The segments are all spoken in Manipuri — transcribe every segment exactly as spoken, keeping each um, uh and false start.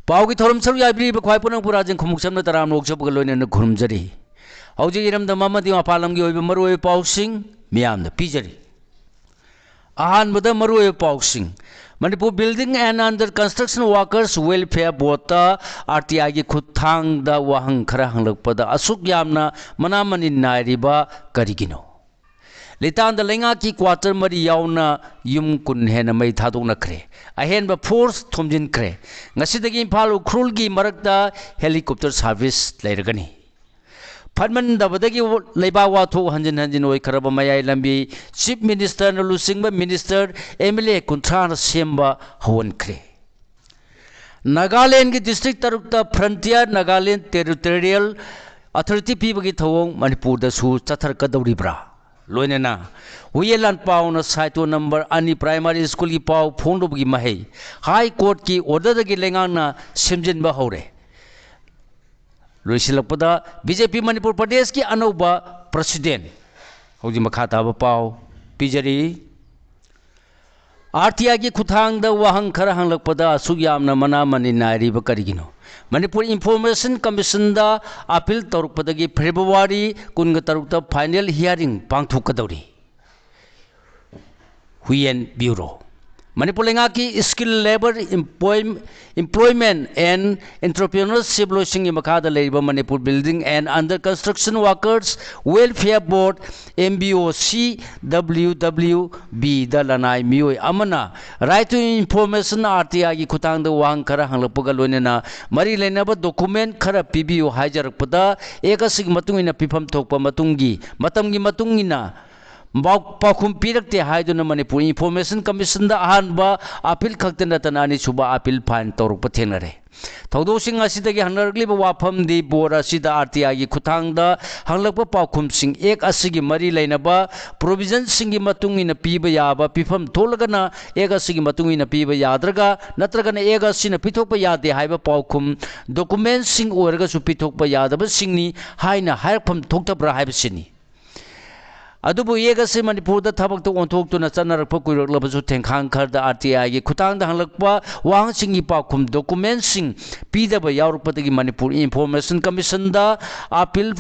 ꯄꯥꯎꯒꯤ ꯊꯧꯔꯝ ꯁꯔꯨꯛ ꯌꯥꯕꯤꯔꯤꯕ ꯈ꯭ꯋꯥꯏ ꯄꯨꯝꯅꯃꯛꯄꯨ ꯔꯥꯖꯦꯟ ꯈꯨꯃꯨꯛꯆꯝꯅ ꯇꯔꯥꯝꯅ ꯑꯣꯛꯆꯕꯒ ꯂꯣꯏꯅꯅ ꯈꯨꯔꯨꯝꯖꯔꯤ꯫ ꯍꯧꯖꯤꯛ ꯏꯔꯝꯗꯝ ꯑꯃꯗꯤ ꯃꯄꯥꯟ ꯂꯝꯒꯤ ꯑꯣꯏꯕ ꯃꯔꯨꯑꯣꯏꯕ ꯄꯥꯎꯁꯤꯡ ꯃꯤꯌꯥꯝꯗ ꯄꯤꯖꯔꯤ꯫ ꯑꯍꯥꯟꯕꯗ ꯃꯔꯨꯑꯣꯏꯕ ꯄꯥꯎꯁꯤꯡ꯫ Manipur Building and Under Construction Workers Welfare Boardꯇ RTIꯒꯤ ꯈꯨꯠꯊꯥꯡꯗ ꯋꯥꯍꯪ ꯈꯔ ꯍꯪꯂꯛꯄꯗ ꯑꯁꯨꯛ ꯌꯥꯝꯅ ꯃꯅꯥ ꯃꯅꯤꯟ ꯅꯥꯏꯔꯤꯕ ꯀꯔꯤꯒꯤꯅꯣ? ꯂꯤꯇꯥꯟꯗ ꯂꯩꯉꯥꯛꯀꯤ quarter ꯃꯔꯤ ꯌꯥꯎꯅ ꯌꯨꯝ ꯀꯨꯟ ꯍꯦꯟꯅ ꯃꯩ ꯊꯥꯗꯣꯛꯅꯈ꯭ꯔꯦ꯫ ꯑꯍꯦꯟꯕ force ꯊꯣꯝꯖꯤꯟꯈ꯭ꯔꯦ꯫ ꯉꯁꯤꯗꯒꯤ ꯏꯝꯐꯥꯜ ꯎꯈ꯭ꯔꯨꯜꯒꯤ ꯃꯔꯛꯇ helicopter service ꯂꯩꯔꯒꯅꯤ꯫ ꯐꯠꯃꯟꯗꯕꯗꯒꯤ ꯂꯩꯕꯥꯛ ꯋꯥꯊꯣꯛ ꯍꯟꯖꯤꯟ ꯍꯟꯖꯤꯟ ꯑꯣꯏꯈ꯭ꯔꯕ ꯃꯌꯥꯏ ꯂꯝꯕꯤ, Chief Ministerꯅ ꯂꯨꯆꯤꯡꯕ minister, MLA ꯀꯨꯟꯊ꯭ꯔꯥꯅ ꯁꯦꯝꯕ ꯍꯧꯍꯟꯈ꯭ꯔꯦ꯫ ꯅꯥꯒꯥꯂꯦꯟꯒꯤ district ꯇꯔꯨꯛꯇ Frontier Nagaland Territorial Authority ꯄꯤꯕꯒꯤ ꯊꯧꯑꯣꯡ ꯃꯅꯤꯄꯨꯔꯗꯁꯨ ꯆꯠꯊꯔꯛꯀꯗꯧꯔꯤꯕ꯭ꯔꯥ? ꯂꯣꯏꯅꯅ ꯍꯨꯏꯌꯦꯟ ꯂꯥꯟꯄꯥꯎꯅ ꯁꯥꯏꯇꯣ number ꯑꯅꯤ primary schoolꯒꯤ ꯄꯥꯎ ꯐꯣꯡꯂꯨꯕꯒꯤ ꯃꯍꯩ, High Courtꯀꯤ orderꯗꯒꯤ ꯂꯩꯉꯥꯛꯅ ꯁꯦꯝꯖꯤꯟꯕ ꯍꯧꯔꯦ꯫ ꯂꯣꯏꯁꯤꯜꯂꯛꯄꯗ, BJP ꯃꯅꯤꯄꯨꯔ ꯄ꯭ꯔꯗꯦꯁꯀꯤ ꯑꯅꯧꯕ president꯫ ꯍꯧꯖꯤꯛ ꯃꯈꯥ ꯇꯥꯕ ꯄꯥꯎ ꯄꯤꯖꯔꯤ꯫ RTIꯒꯤ ꯈꯨꯠꯊꯥꯡꯗ ꯋꯥꯍꯪ ꯈꯔ ꯍꯪꯂꯛꯄꯗ ꯑꯁꯨꯛ ꯌꯥꯝꯅ ꯃꯅꯥ ꯃꯅꯤꯟ ꯅꯥꯏꯔꯤꯕ ꯀꯔꯤꯒꯤꯅꯣ? ꯃꯅꯤꯄꯨꯔ Information Commissionꯗ appeal ꯇꯧꯔꯛꯄꯗꯒꯤ February ꯀꯨꯟꯒ ꯇꯔꯨꯛꯇ final hearing ꯄꯥꯡꯊꯣꯛꯀꯗꯧꯔꯤ꯫ ꯍꯨꯏꯌꯦꯟ Bureau꯫ ꯃꯅꯤꯄꯨꯔ ꯂꯩꯉꯥꯛꯀꯤ Skill Labour Employ-, Employment and Entrepreneurship ꯂꯣꯏꯁꯪꯒꯤ ꯃꯈꯥꯗ ꯂꯩꯔꯤꯕ Manipur Building and Under Construction Workers Welfare Board, MBOC, WWBꯗ ꯂꯅꯥꯏ ꯃꯤꯑꯣꯏ ꯑꯃꯅ Right to Information, RTIꯒꯤ ꯈꯨꯠꯊꯥꯡꯗ ꯋꯥꯍꯪ ꯈꯔ ꯍꯪꯂꯛꯄꯒ ꯂꯣꯏꯅꯅ ꯃꯔꯤ ꯂꯩꯅꯕ document ꯈꯔ ꯄꯤꯕꯤꯌꯨ ꯍꯥꯏꯖꯔꯛꯄꯗ, Act ꯑꯁꯤꯒꯤ ꯃꯇꯨꯡ ꯏꯟꯅ ꯄꯤꯐꯝ ꯊꯣꯛꯄ ꯃꯇꯨꯡꯒꯤ, ꯃꯇꯝꯒꯤ ꯃꯇꯨꯡ ꯏꯟꯅ ꯄꯥꯎ-, ꯄꯥꯎꯈꯨꯝ ꯄꯤꯔꯛꯇꯦ ꯍꯥꯏꯗꯨꯅ ꯃꯅꯤꯄꯨꯔ Information Commissionꯗ ꯑꯍꯥꯟꯕ appeal ꯈꯛꯇ ꯅꯠꯇꯅ ꯑꯅꯤꯁꯨꯕ appeal file ꯇꯧꯔꯛꯄ ꯊꯦꯡꯅꯔꯦ꯫ ꯊꯧꯗꯣꯛꯁꯤꯡ ꯑꯁꯤꯗꯒꯤ ꯍꯪꯅꯔꯛꯂꯤꯕ ꯋꯥꯐꯝꯗꯤ, board ꯑꯁꯤꯗ RTIꯒꯤ ꯈꯨꯠꯊꯥꯡꯗ ꯍꯪꯂꯛꯄ ꯄꯥꯎꯈꯨꯝꯁꯤꯡ Act ꯑꯁꯤꯒꯤ ꯃꯔꯤ ꯂꯩꯅꯕ provisionꯁꯤꯡꯒꯤ ꯃꯇꯨꯡ ꯏꯟꯅ ꯄꯤꯕ ꯌꯥꯕ ꯄꯤꯐꯝ ꯊꯣꯛꯂꯒꯅ Act ꯑꯁꯤꯒꯤ ꯃꯇꯨꯡ ꯏꯟꯅ ꯄꯤꯕ ꯌꯥꯗ꯭ꯔꯒ, ꯅꯠꯇ꯭ꯔꯒꯅ Act ꯑꯁꯤꯅ ꯄꯤꯊꯣꯛꯄ ꯌꯥꯗꯦ ꯍꯥꯏꯕ ꯄꯥꯎꯈꯨꯝ documentꯁꯤꯡ ꯑꯣꯏꯔꯒꯁꯨ ꯄꯤꯊꯣꯛꯄ ꯌꯥꯗꯕꯁꯤꯡꯅꯤ ꯍꯥꯏꯅ ꯍꯥꯏꯔꯛꯐꯝ ꯊꯣꯛꯇꯕ꯭ꯔꯥ ꯍꯥꯏꯕꯁꯤꯅꯤ꯫ ꯑꯗꯨꯕꯨ ꯑꯦꯛ ꯑꯁꯤ ꯃꯅꯤꯄꯨꯔꯗ ꯊꯕꯛꯇ ꯑꯣꯟꯊꯣꯛꯇꯨꯅ ꯆꯠꯅꯔꯛꯄ ꯀꯨꯏꯔꯛꯂꯕꯁꯨ, ꯊꯦꯡꯈꯥꯡ ꯈꯔꯗ ꯑꯥꯔ ꯇꯤ ꯑꯥꯏꯒꯤ ꯈꯨꯠꯊꯥꯡꯗ ꯍꯪꯂꯛꯄ ꯋꯥꯍꯪꯁꯤꯡꯒꯤ ꯄꯥꯎꯈꯨꯝ, ꯗꯣꯀꯨꯃꯦꯟꯁꯤꯡ ꯄꯤꯗꯕ ꯌꯥꯎꯔꯛꯄꯗꯒꯤ ꯃꯅꯤꯄꯨꯔ ꯏꯟꯐꯣꯔꯃꯦꯁꯟ ꯀꯃꯤꯁꯟꯗ ꯑꯄꯤꯜ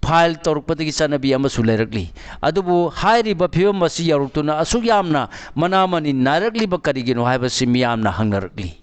ꯐꯥꯏꯜ ꯇꯧꯔꯛꯄꯗꯒꯤ ꯆꯠꯅꯕꯤ ꯑꯃꯁꯨ ꯂꯩꯔꯛꯂꯤ꯫ ꯑꯗꯨꯕꯨ ꯍꯥꯏꯔꯤꯕ ꯐꯤꯕꯝ ꯑꯁꯤ ꯌꯧꯔꯛꯇꯨꯅ ꯑꯁꯨꯛ ꯌꯥꯝꯅ ꯃꯅꯥ ꯃꯅꯤ ꯅꯥꯏꯔꯛꯂꯤꯕ ꯀꯔꯤꯒꯤꯅꯣ ꯍꯥꯏꯕꯁꯤ ꯃꯤꯌꯥꯝꯅ ꯍꯪꯅꯔꯛꯂꯤ꯫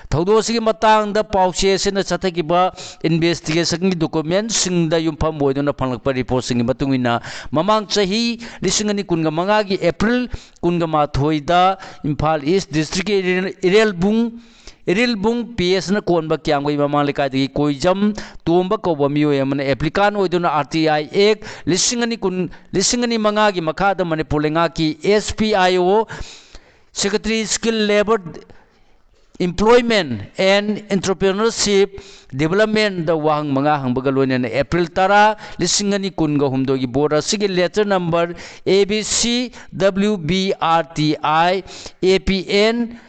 ꯊꯧꯗꯣꯛ ꯑꯁꯤꯒꯤ ꯃꯇꯥꯡꯗ ꯄꯥꯎꯆꯦ ꯑꯁꯤꯅ ꯆꯠꯊꯈꯤꯕ ꯏꯟꯚꯦꯁꯇꯤꯒꯦꯁꯟꯒꯤ ꯗꯣꯀꯨꯃꯦꯟꯁꯤꯡꯗ ꯌꯨꯝꯐꯝ ꯑꯣꯏꯗꯨꯅ ꯐꯪꯂꯛꯄ ꯔꯤꯄꯣꯔꯠꯁꯤꯡꯒꯤ ꯃꯇꯨꯡ ꯏꯟꯅ, ꯃꯃꯥꯡ ꯆꯍꯤ ꯂꯤꯁꯤꯡ ꯑꯅꯤ ꯀꯨꯟꯒ ꯃꯉꯥꯒꯤ ꯑꯦꯄ꯭ꯔꯤꯜ ꯀꯨꯟꯒ ꯃꯥꯊꯣꯏꯗ ꯏꯝꯐꯥꯜ ꯏꯁ ꯗꯤꯁꯇ꯭ꯔꯤꯛꯀꯤ ꯏꯔꯦꯜ-, ꯏꯔꯦꯜꯕꯨꯡ, ꯏꯔꯤꯜꯕꯨꯡ ꯄꯤ ꯑꯦꯁꯅ ꯀꯣꯟꯕ ꯀꯤꯌꯥꯝꯒꯩ ꯃꯃꯥꯡ ꯂꯩꯀꯥꯏꯗꯒꯤ ꯀꯣꯏꯖꯝ ꯇꯣꯝꯕ ꯀꯧꯕ ꯃꯤꯑꯣꯏ ꯑꯃꯅ ꯑꯦꯄ꯭ꯂꯤꯀꯥꯟ ꯑꯣꯏꯗꯨꯅ ꯑꯥꯔ ꯇꯤ ꯑꯥꯏ ꯑꯦꯛ ꯂꯤꯁꯤꯡ ꯑꯅꯤ ꯀꯨꯟ, ꯂꯤꯁꯤꯡ ꯑꯅꯤ ꯃꯉꯥꯒꯤ ꯃꯈꯥꯗ ꯃꯅꯤꯄꯨꯔ ꯂꯩꯉꯥꯛꯀꯤ ꯑꯦꯁ P I O, secretary skill labour, employment and entrepreneurship ꯗꯤꯕꯂꯞꯃꯦꯟꯗ ꯋꯥꯍꯪ ꯃꯉꯥ ꯍꯪꯕꯒ ꯂꯣꯏꯅꯅ ꯑꯦꯄ꯭ꯔꯤꯜ ꯇꯔꯥ, ꯂꯤꯁꯤꯡ ꯑꯅꯤ ꯀꯨꯟꯒ ꯍꯨꯝꯗꯣꯏꯒꯤ ꯕꯣꯔꯗ ꯑꯁꯤꯒꯤ letter number A B C W B R T I A P N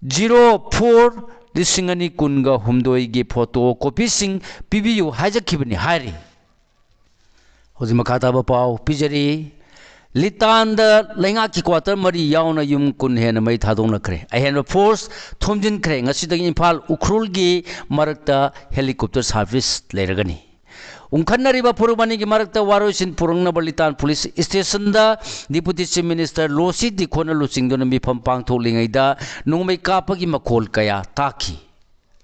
zero four, ꯂꯤꯁꯤꯡ ꯑꯅꯤ ꯀꯨꯟꯒ ꯍꯨꯝꯗꯣꯏꯒꯤ ꯐꯣꯇꯣ ꯀꯣꯄꯤꯁꯤꯡ ꯄꯤꯕꯤꯌꯨ ꯍꯥꯏꯖꯈꯤꯕꯅꯤ ꯍꯥꯏꯔꯤ꯫ ꯍꯧꯖꯤꯛ ꯃꯈꯥ ꯇꯥꯕ ꯄꯥꯎ ꯄꯤꯖꯔꯤ꯫ ꯂꯤꯇꯥꯟꯗ ꯂꯩꯉꯥꯛꯀꯤ ꯀ꯭ꯋꯥꯇꯔ ꯃꯔꯤ ꯌꯥꯎꯅ ꯌꯨꯝ ꯀꯨꯟ ꯍꯦꯟꯅ ꯃꯩ ꯊꯥꯗꯣꯛꯅꯈ꯭ꯔꯦ꯫ ꯑꯍꯦꯟꯕ ꯐꯣꯔꯁ ꯊꯣꯝꯖꯤꯟꯈ꯭ꯔꯦ꯫ ꯉꯁꯤꯗꯒꯤ ꯏꯝꯐꯥꯜ ꯎꯈ꯭ꯔꯨꯜꯒꯤ ꯃꯔꯛꯇ ꯍꯦꯂꯤꯀꯣꯞꯇꯔ ꯁꯥꯔꯚꯤꯁ ꯂꯩꯔꯒꯅꯤ꯫ ꯎꯪꯈꯠꯅꯔꯤꯕ ꯐꯨꯔꯨꯞ ꯑꯅꯤꯒꯤ ꯃꯔꯛꯇ ꯋꯥꯔꯣꯏꯁꯤꯟ ꯄꯨꯔꯛꯅꯕ ꯂꯤꯇꯥꯟ ꯄꯨꯂꯤꯁ ꯁ꯭ꯇꯦꯁꯟꯗ ꯗꯤꯄꯨꯇꯤ ꯆꯤꯐ ꯃꯤꯅꯤꯁꯇꯔ ꯂꯣꯁꯤ ꯗꯤꯈꯣꯅ ꯂꯨꯆꯤꯡꯗꯨꯅ ꯃꯤꯐꯝ ꯄꯥꯡꯊꯣꯛꯂꯤꯉꯩꯗ ꯅꯣꯡꯃꯩ ꯀꯥꯞꯄꯒꯤ ꯃꯈꯣꯜ ꯀꯌꯥ ꯇꯥꯈꯤ꯫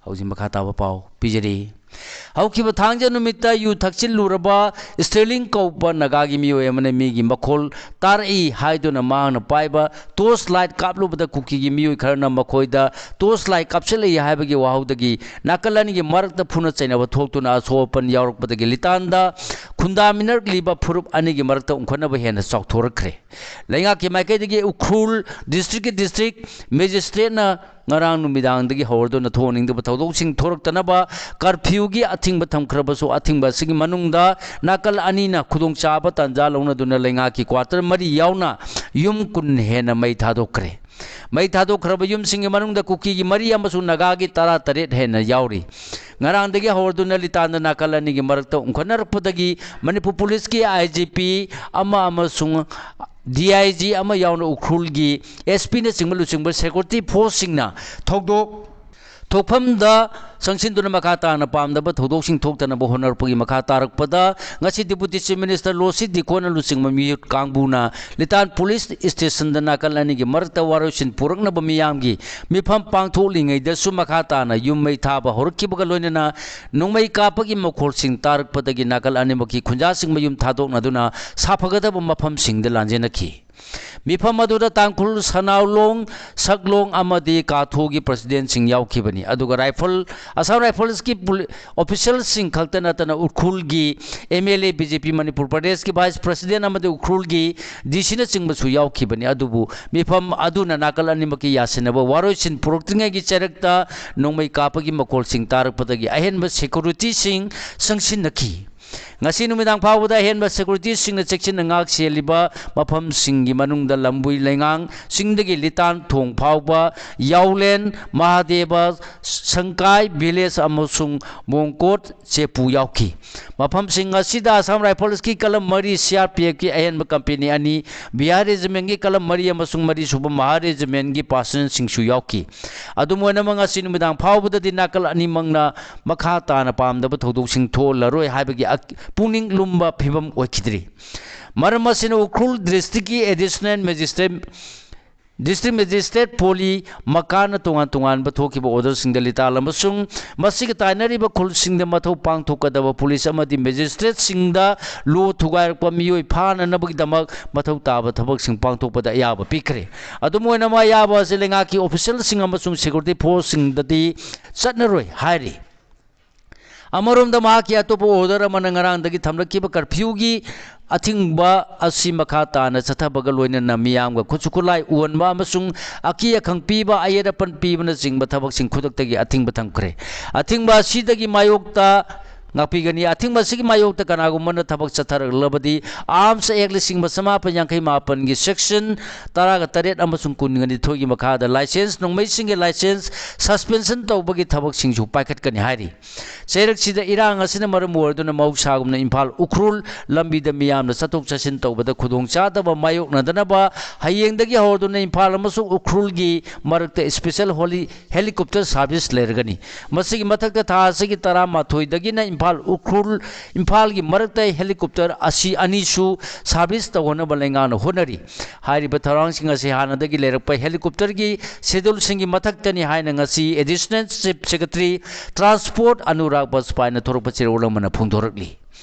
ꯍꯧꯖꯤꯛ ꯃꯈꯥ ꯇꯥꯕ ꯄꯥꯎ ꯄꯤꯖꯔꯤ꯫ ꯍꯧꯈꯤꯕ ꯊꯥꯡꯖ ꯅꯨꯃꯤꯠꯇ ꯌꯨ ꯊꯛꯆꯤꯜꯂꯨꯔꯕ ꯁ꯭ꯇꯦꯔꯂꯤꯡ ꯀꯧꯕ ꯅꯥꯒꯥꯒꯤ ꯃꯤꯑꯣꯏ ꯑꯃꯅ ꯃꯤꯒꯤ ꯃꯈꯣꯜ ꯇꯥꯔꯛꯏ ꯍꯥꯏꯗꯨꯅ ꯃꯍꯥꯛꯅ ꯄꯥꯏꯕ ꯇꯣꯔꯆ ꯂꯥꯏꯠ ꯀꯥꯞꯂꯨꯕꯗ ꯀꯨꯀꯤꯒꯤ ꯃꯤꯑꯣꯏ ꯈꯔꯅ ꯃꯈꯣꯏꯗ ꯇꯣꯔꯆ ꯂꯥꯏꯠ ꯀꯥꯞꯁꯤꯜꯂꯛꯏ ꯍꯥꯏꯕꯒꯤ ꯋꯥꯍꯧꯗꯒꯤ ꯅꯥꯀꯜ ꯑꯅꯤꯒꯤ ꯃꯔꯛꯇ ꯐꯨꯅ ꯆꯩꯅꯕ ꯊꯣꯛꯇꯨꯅ ꯑꯁꯣꯛ ꯑꯄꯟ ꯌꯥꯎꯔꯛꯄꯗꯒꯤ ꯂꯤꯇꯥꯟꯗ ꯈꯨꯟꯗꯥꯃꯤꯟꯅꯔꯛꯂꯤꯕ ꯐꯨꯔꯨꯞ ꯑꯅꯤꯒꯤ ꯃꯔꯛꯇ ꯎꯪꯈꯠꯅꯕ ꯍꯦꯟꯅ ꯆꯥꯎꯊꯣꯔꯛꯈ꯭ꯔꯦ꯫ ꯂꯩꯉꯥꯛꯀꯤ ꯃꯥꯏꯀꯩꯗꯒꯤ ꯎꯈ꯭ꯔꯨꯜ ꯗꯤꯁꯇ꯭ꯔꯤꯛꯀꯤ ꯗꯤꯁꯇ꯭ꯔꯤꯛ ꯃꯦꯖꯤꯁꯇ꯭ꯔꯦꯠꯅ ꯉꯔꯥꯡ ꯅꯨꯃꯤꯗꯥꯡꯗꯒꯤ ꯍꯧꯔꯗꯨꯅ ꯊꯣꯛꯍꯟꯅꯤꯡꯗꯕ ꯊꯧꯗꯣꯛꯁꯤꯡ ꯊꯣꯔꯛꯇꯅꯕ ꯀꯔꯐ꯭ꯌꯨꯒꯤ ꯑꯊꯤꯡꯕ ꯊꯝꯈ꯭ꯔꯕꯁꯨ, ꯑꯊꯤꯡꯕ ꯑꯁꯤꯒꯤ ꯃꯅꯨꯡꯗ ꯅꯥꯀꯜ ꯑꯅꯤꯅ ꯈꯨꯗꯣꯡꯆꯥꯕ ꯇꯥꯟꯖꯥ ꯂꯧꯅꯗꯨꯅ ꯂꯩꯉꯥꯛꯀꯤ ꯀ꯭ꯋꯥꯇꯔ ꯃꯔꯤ ꯌꯥꯎꯅ ꯌꯨꯝ ꯀꯨꯟ ꯍꯦꯟꯅ ꯃꯩ ꯊꯥꯗꯣꯛꯈ꯭ꯔꯦ꯫ ꯃꯩ ꯊꯥꯗꯣꯛꯈ꯭ꯔꯕ ꯌꯨꯝꯁꯤꯡꯒꯤ ꯃꯅꯨꯡꯗ ꯀꯨꯀꯤꯒꯤ ꯃꯔꯤ ꯑꯃꯁꯨꯡ ꯅꯥꯒꯥꯒꯤ ꯇꯔꯥꯇꯔꯦꯠ ꯍꯦꯟꯅ ꯌꯥꯎꯔꯤ꯫ ꯉꯔꯥꯡꯗꯒꯤ ꯍꯧꯔꯗꯨꯅ ꯂꯤꯇꯥꯟꯗ ꯅꯥꯀꯜ ꯑꯅꯤꯒꯤ ꯃꯔꯛꯇ ꯎꯪꯈꯠꯅꯔꯛꯄꯗꯒꯤ ꯃꯅꯤꯄꯨꯔ ꯄꯨꯂꯤꯁꯀꯤ ꯑꯥꯏ ꯖꯤ ꯄꯤ ꯑꯃ ꯑꯃꯁꯨꯡ ꯗꯤ ꯑꯥꯏ ꯖꯤ ꯑꯃ ꯌꯥꯎꯅ ꯎꯈ꯭ꯔꯨꯜꯒꯤ ꯑꯦꯁ ꯄꯤꯅꯆꯤꯡꯕ ꯂꯨꯆꯤꯡꯕ ꯁꯦꯀ꯭ꯌꯨꯔꯤꯇꯤ ꯐꯣꯔꯁꯁꯤꯡꯅ ꯊꯧꯗꯣꯛ ꯊꯣꯛꯐꯝꯗ ꯆꯪꯁꯤꯟꯗꯨꯅ ꯃꯈꯥ ꯇꯥꯅ ꯄꯥꯝꯗꯕ ꯊꯧꯗꯣꯛꯁꯤꯡ ꯊꯣꯛꯇꯅꯕ ꯍꯣꯠꯅꯔꯛꯄꯒꯤ ꯃꯈꯥ ꯇꯥꯔꯛꯄꯗ ꯉꯁꯤ ꯗꯤꯄꯨꯇꯤ ꯆꯤꯐ ꯃꯤꯅꯤꯁꯇꯔ ꯂꯣꯁꯤ ꯗꯤꯀꯣꯟꯅ ꯂꯨꯆꯤꯡꯕ ꯃꯤꯍꯨꯠ ꯀꯥꯡꯕꯨꯅ ꯂꯤꯇꯥꯟ ꯄꯨꯂꯤꯁ ꯁ꯭ꯇꯦꯁꯟꯗ ꯅꯥꯀꯜ ꯑꯅꯤꯒꯤ ꯃꯔꯛꯇ ꯋꯥꯔꯣꯏꯁꯤꯟ ꯄꯨꯔꯛꯅꯕ ꯃꯤꯌꯥꯝꯒꯤ ꯃꯤꯐꯝ ꯄꯥꯡꯊꯣꯛꯂꯤꯉꯩꯗꯁꯨ ꯃꯈꯥ ꯇꯥꯅ ꯌꯨꯝ ꯃꯩ ꯊꯥꯕ ꯍꯧꯔꯛꯈꯤꯕꯒ ꯂꯣꯏꯅꯅ ꯅꯣꯡꯃꯩ ꯀꯥꯞꯄꯒꯤ ꯃꯈꯣꯜꯁꯤꯡ ꯇꯥꯔꯛꯄꯗꯒꯤ ꯅꯥꯀꯜ ꯑꯅꯤꯃꯛꯀꯤ ꯈꯨꯟꯖꯥꯁꯤꯡ ꯃꯌꯨꯝ ꯊꯥꯗꯣꯛꯅꯗꯨꯅ ꯁꯥꯐꯒꯗꯕ ꯃꯐꯝꯁꯤꯡꯗ ꯂꯥꯟꯖꯦꯟꯅꯈꯤ꯫ ꯃꯤꯐꯝ ꯑꯗꯨꯗ ꯇꯥꯡꯈꯨꯜ ꯁꯅꯥꯎꯂꯣꯡ, ꯁꯛꯂꯣꯡ ꯑꯃꯗꯤ ꯀꯥꯊꯣꯒꯤ ꯄ꯭ꯔꯁꯤꯗꯦꯟꯁꯤꯡ ꯌꯥꯎꯈꯤꯕꯅꯤ꯫ ꯑꯗꯨꯒ ꯔꯥꯏꯐꯜ, ꯑꯁꯥꯝ ꯔꯥꯏꯐꯜꯁꯀꯤ ꯄꯨꯂꯤ-, ꯑꯣꯐꯤꯁꯤꯌꯦꯜꯁꯤꯡ ꯈꯛꯇ ꯅꯠꯇꯅ ꯎꯈ꯭ꯔꯨꯜꯒꯤ M L A, B J P Manipur ꯄ꯭ꯔꯗꯦꯁꯀꯤ ꯚꯥꯏꯁ ꯄ꯭ꯔꯁꯤꯗꯦꯟ ꯑꯃꯗꯤ ꯎꯈ꯭ꯔꯨꯜꯒꯤ ꯗꯤ ꯁꯤꯅꯆꯤꯡꯕꯁꯨ ꯌꯥꯎꯈꯤꯕꯅꯤ꯫ ꯑꯗꯨꯕꯨ ꯃꯤꯐꯝ ꯑꯗꯨꯅ ꯅꯥꯀꯜ ꯑꯅꯤꯃꯛꯀꯤ ꯌꯥꯁꯤꯟꯅꯕ ꯋꯥꯔꯣꯏꯁꯤꯟ ꯄꯨꯔꯛꯇ꯭ꯔꯤꯉꯩꯒꯤ ꯆꯩꯔꯛꯇ ꯅꯣꯡꯃꯩ ꯀꯥꯞꯄꯒꯤ ꯃꯈꯣꯜꯁꯤꯡ ꯇꯥꯔꯛꯄꯗꯒꯤ ꯑꯍꯦꯟꯕ ꯁꯦꯀ꯭ꯌꯨꯔꯤꯇꯤꯁꯤꯡ ꯆꯪꯁꯤꯟꯅꯈꯤ꯫ ꯉꯁꯤ ꯅꯨꯃꯤꯗꯥꯡ ꯐꯥꯎꯕꯗ ꯑꯍꯦꯟꯕ ꯁꯦꯀ꯭ꯌꯨꯔꯤꯇꯤꯁꯤꯡꯅ ꯆꯦꯛꯁꯤꯟꯅ ꯉꯥꯛ ꯁꯦꯜꯂꯤꯕ ꯃꯐꯝꯁꯤꯡꯒꯤ ꯃꯅꯨꯡꯗ ꯂꯝꯕꯨꯏ ꯂꯩꯉꯥꯡ ꯆꯤꯡꯗꯒꯤ ꯂꯤꯇꯥꯟ ꯊꯣꯡ ꯐꯥꯎꯕ, ꯌꯥꯎꯂꯦꯟ, ꯃꯍꯥꯗꯦꯕ, ꯁꯪꯀꯥꯏ ꯚꯤꯂꯦꯖ ꯑꯃꯁꯨꯡ ꯃꯣꯡꯀꯣꯠ ꯆꯦꯄꯨ ꯌꯥꯎꯈꯤ꯫ ꯃꯐꯝꯁꯤꯡ ꯑꯁꯤꯗ ꯑꯁꯥꯝ ꯔꯥꯏꯐꯜꯁꯀꯤ ꯀꯂꯝ ꯃꯔꯤ, ꯁꯤ ꯑꯥꯔ ꯄꯤ ꯑꯦꯐꯀꯤ ꯑꯍꯦꯟꯕ ꯀꯝꯄꯦꯅꯤ ꯑꯅꯤ, ꯕꯤꯍꯥꯔ ꯔꯦꯖꯤꯃꯦꯟꯒꯤ ꯀꯂꯝ ꯃꯔꯤ ꯑꯃꯁꯨꯡ ꯃꯔꯤꯁꯨꯕ ꯃꯍꯥꯔ ꯔꯦꯖꯤꯃꯦꯟꯒꯤ ꯄꯥꯔꯁꯅꯦꯜꯁꯤꯡꯁꯨ ꯌꯥꯎꯈꯤ꯫ ꯑꯗꯨꯝ ꯑꯣꯏꯅꯃꯛ, ꯉꯁꯤ ꯅꯨꯃꯤꯗꯥꯡ ꯐꯥꯎꯕꯗꯗꯤ ꯅꯥꯀꯜ ꯑꯅꯤꯃꯛꯅ ꯃꯈꯥ ꯇꯥꯅ ꯄꯥꯝꯗꯕ ꯊꯧꯗꯣꯛꯁꯤꯡ ꯊꯣꯛꯍꯜꯂꯔꯣꯏ ꯍꯥꯏꯕꯒꯤ ꯑꯛ-, ꯄꯨꯛꯅꯤꯡ ꯂꯨꯝꯕ ꯐꯤꯕꯝ ꯑꯣꯏꯈꯤꯗ꯭ꯔꯤ꯫ ꯃꯔꯝ ꯑꯁꯤꯅ ꯎꯈ꯭ꯔꯨꯜ ꯗꯤꯁꯇ꯭ꯔꯤꯛꯀꯤ ꯑꯦꯗꯤꯁꯅꯦꯜ ꯃꯦꯖꯤꯁꯇ꯭ꯔꯦꯠ, ꯗꯤꯁꯇ꯭ꯔꯤꯛ ꯃꯦꯖꯤꯁꯇ꯭ꯔꯦꯠ ꯄꯣꯂꯤ ꯃꯀꯥꯟꯅ ꯇꯣꯉꯥꯟ ꯇꯣꯉꯥꯟꯕ ꯊꯣꯛꯈꯤꯕ ꯑꯣꯔꯗꯔꯁꯤꯡꯗ ꯂꯤꯇꯥꯜ ꯑꯃꯁꯨꯡ ꯃꯁꯤꯒ ꯇꯥꯏꯅꯔꯤꯕ ꯈꯨꯜꯁꯤꯡꯗ ꯃꯊꯧ ꯄꯥꯡꯊꯣꯛꯀꯗꯕ ꯄꯨꯂꯤꯁ ꯑꯃꯗꯤ ꯃꯦꯖꯤꯁꯇ꯭ꯔꯦꯠꯁꯤꯡꯗ ꯂꯣ ꯊꯨꯒꯥꯏꯔꯛꯄ ꯃꯤꯑꯣꯏ ꯐꯥꯅꯅꯕꯒꯤꯗꯃꯛ ꯃꯊꯧ ꯇꯥꯕ ꯊꯕꯛꯁꯤꯡ ꯄꯥꯡꯊꯣꯛꯄꯗ ꯑꯌꯥꯕ ꯄꯤꯈ꯭ꯔꯦ꯫ ꯑꯗꯨꯝ ꯑꯣꯏꯅꯃꯛ, ꯑꯌꯥꯕ ꯑꯁꯤ ꯂꯩꯉꯥꯛꯀꯤ ꯑꯣꯐꯤꯁꯤꯌꯦꯜꯁꯤꯡ ꯑꯃꯁꯨꯡ ꯁꯦꯀ꯭ꯌꯨꯔꯤꯇꯤ ꯐꯣꯔꯁꯁꯤꯡꯗꯗꯤ ꯆꯠꯅꯔꯣꯏ ꯍꯥꯏꯔꯤ꯫ ꯑꯃꯔꯣꯝꯗ, ꯃꯍꯥꯛꯀꯤ ꯑꯇꯣꯞꯄ ꯑꯣꯔꯗꯔ ꯑꯃꯅ ꯉꯔꯥꯡꯗꯒꯤ ꯊꯝꯂꯛꯈꯤꯕ ꯀꯔꯐ꯭ꯌꯨꯒꯤ ꯑꯊꯤꯡꯕ ꯑꯁꯤ ꯃꯈꯥ ꯇꯥꯅ ꯆꯠꯊꯕꯒ ꯂꯣꯏꯅꯅ ꯃꯤꯌꯥꯝꯒ ꯈꯨꯠꯁꯨ ꯈꯨꯠꯂꯥꯏ ꯎꯍꯟꯕ ꯑꯃꯁꯨꯡ ꯑꯀꯤ ꯑꯈꯪ ꯄꯤꯕ, ꯑꯌꯦꯠ ꯑꯄꯟ ꯄꯤꯕꯅꯆꯤꯡꯕ ꯊꯕꯛꯁꯤꯡ ꯈꯨꯗꯛꯇꯒꯤ ꯑꯊꯤꯡꯕ ꯊꯝꯈ꯭ꯔꯦ꯫ ꯑꯊꯤꯡꯕ ꯑꯁꯤꯗꯒꯤ ꯃꯥꯌꯣꯛꯇ ꯉꯥꯛꯄꯤꯒꯅꯤ꯫ ꯑꯊꯤꯡꯕ ꯑꯁꯤꯒꯤ ꯃꯥꯌꯣꯛꯇ ꯀꯅꯥꯒꯨꯝꯕꯅ ꯊꯕꯛ ꯆꯠꯊꯔꯛꯂꯕꯗꯤ, Arms Act ꯂꯤꯁꯤꯡ ꯑꯃ ꯆꯃꯥꯄꯟ ꯌꯥꯡꯈꯩ ꯃꯥꯄꯟꯒꯤ section ꯇꯔꯥꯒ ꯇꯔꯦꯠ ꯑꯃꯁꯨꯡ ꯀꯨꯟꯒ ꯅꯤꯊꯣꯏꯒꯤ ꯃꯈꯥꯗ license ꯅꯣꯡꯃꯩꯁꯤꯡꯒꯤ license suspension ꯇꯧꯕꯒꯤ ꯊꯕꯛꯁꯤꯡꯁꯨ ꯄꯥꯏꯈꯠꯀꯅꯤ ꯍꯥꯏꯔꯤ꯫ ꯆꯩꯔꯛꯁꯤꯗ ꯏꯔꯥꯡ ꯑꯁꯤꯅ ꯃꯔꯝ ꯑꯣꯏꯔꯗꯨꯅ ꯃꯍꯧꯁꯥꯒꯨꯝꯅ ꯏꯝꯐꯥꯜ ꯎꯈ꯭ꯔꯨꯜ ꯂꯝꯕꯤꯗ ꯃꯤꯌꯥꯝꯅ ꯆꯠꯊꯣꯛ ꯆꯠꯁꯤꯟ ꯇꯧꯕꯗ ꯈꯨꯗꯣꯡꯆꯥꯗꯕ ꯃꯥꯌꯣꯛꯅꯗꯅꯕ ꯍꯌꯦꯡꯗꯒꯤ ꯍꯧꯔꯗꯨꯅ ꯏꯝꯐꯥꯜ ꯑꯃꯁꯨꯡ ꯎꯈ꯭ꯔꯨꯜꯒꯤ ꯃꯔꯛꯇ special heli-, helicopter service ꯂꯩꯔꯒꯅꯤ꯫ ꯃꯁꯤꯒꯤ ꯃꯊꯛꯇ ꯊꯥ ꯑꯁꯤꯒꯤ ꯇꯔꯥꯃꯥꯊꯣꯏꯗꯒꯤꯅ ꯏꯝꯐꯥꯜ ꯎꯈ꯭ꯔꯨꯜ, ꯏꯝꯐꯥꯜꯒꯤ ꯃꯔꯛꯇ helicopter ꯑꯁꯤ ꯑꯅꯤꯁꯨ service ꯇꯧꯍꯟꯅꯕ ꯂꯩꯉꯥꯛꯅ ꯍꯣꯠꯅꯔꯤ꯫ ꯍꯥꯏꯔꯤꯕ ꯊꯧꯔꯥꯡꯁꯤꯡ ꯑꯁꯤ ꯍꯥꯟꯅꯗꯒꯤ ꯂꯩꯔꯛꯄ helicopterꯒꯤ scheduleꯁꯤꯡꯒꯤ ꯃꯊꯛꯇꯅꯤ ꯍꯥꯏꯅ ꯉꯁꯤ Additional Chief Secretary Transport Anurag ꯕꯥꯖꯄꯥꯏꯅ ꯊꯣꯔꯛꯄ ꯆꯦꯔꯣꯜ ꯑꯃꯅ ꯐꯣꯡꯗꯣꯔꯛꯂꯤ꯫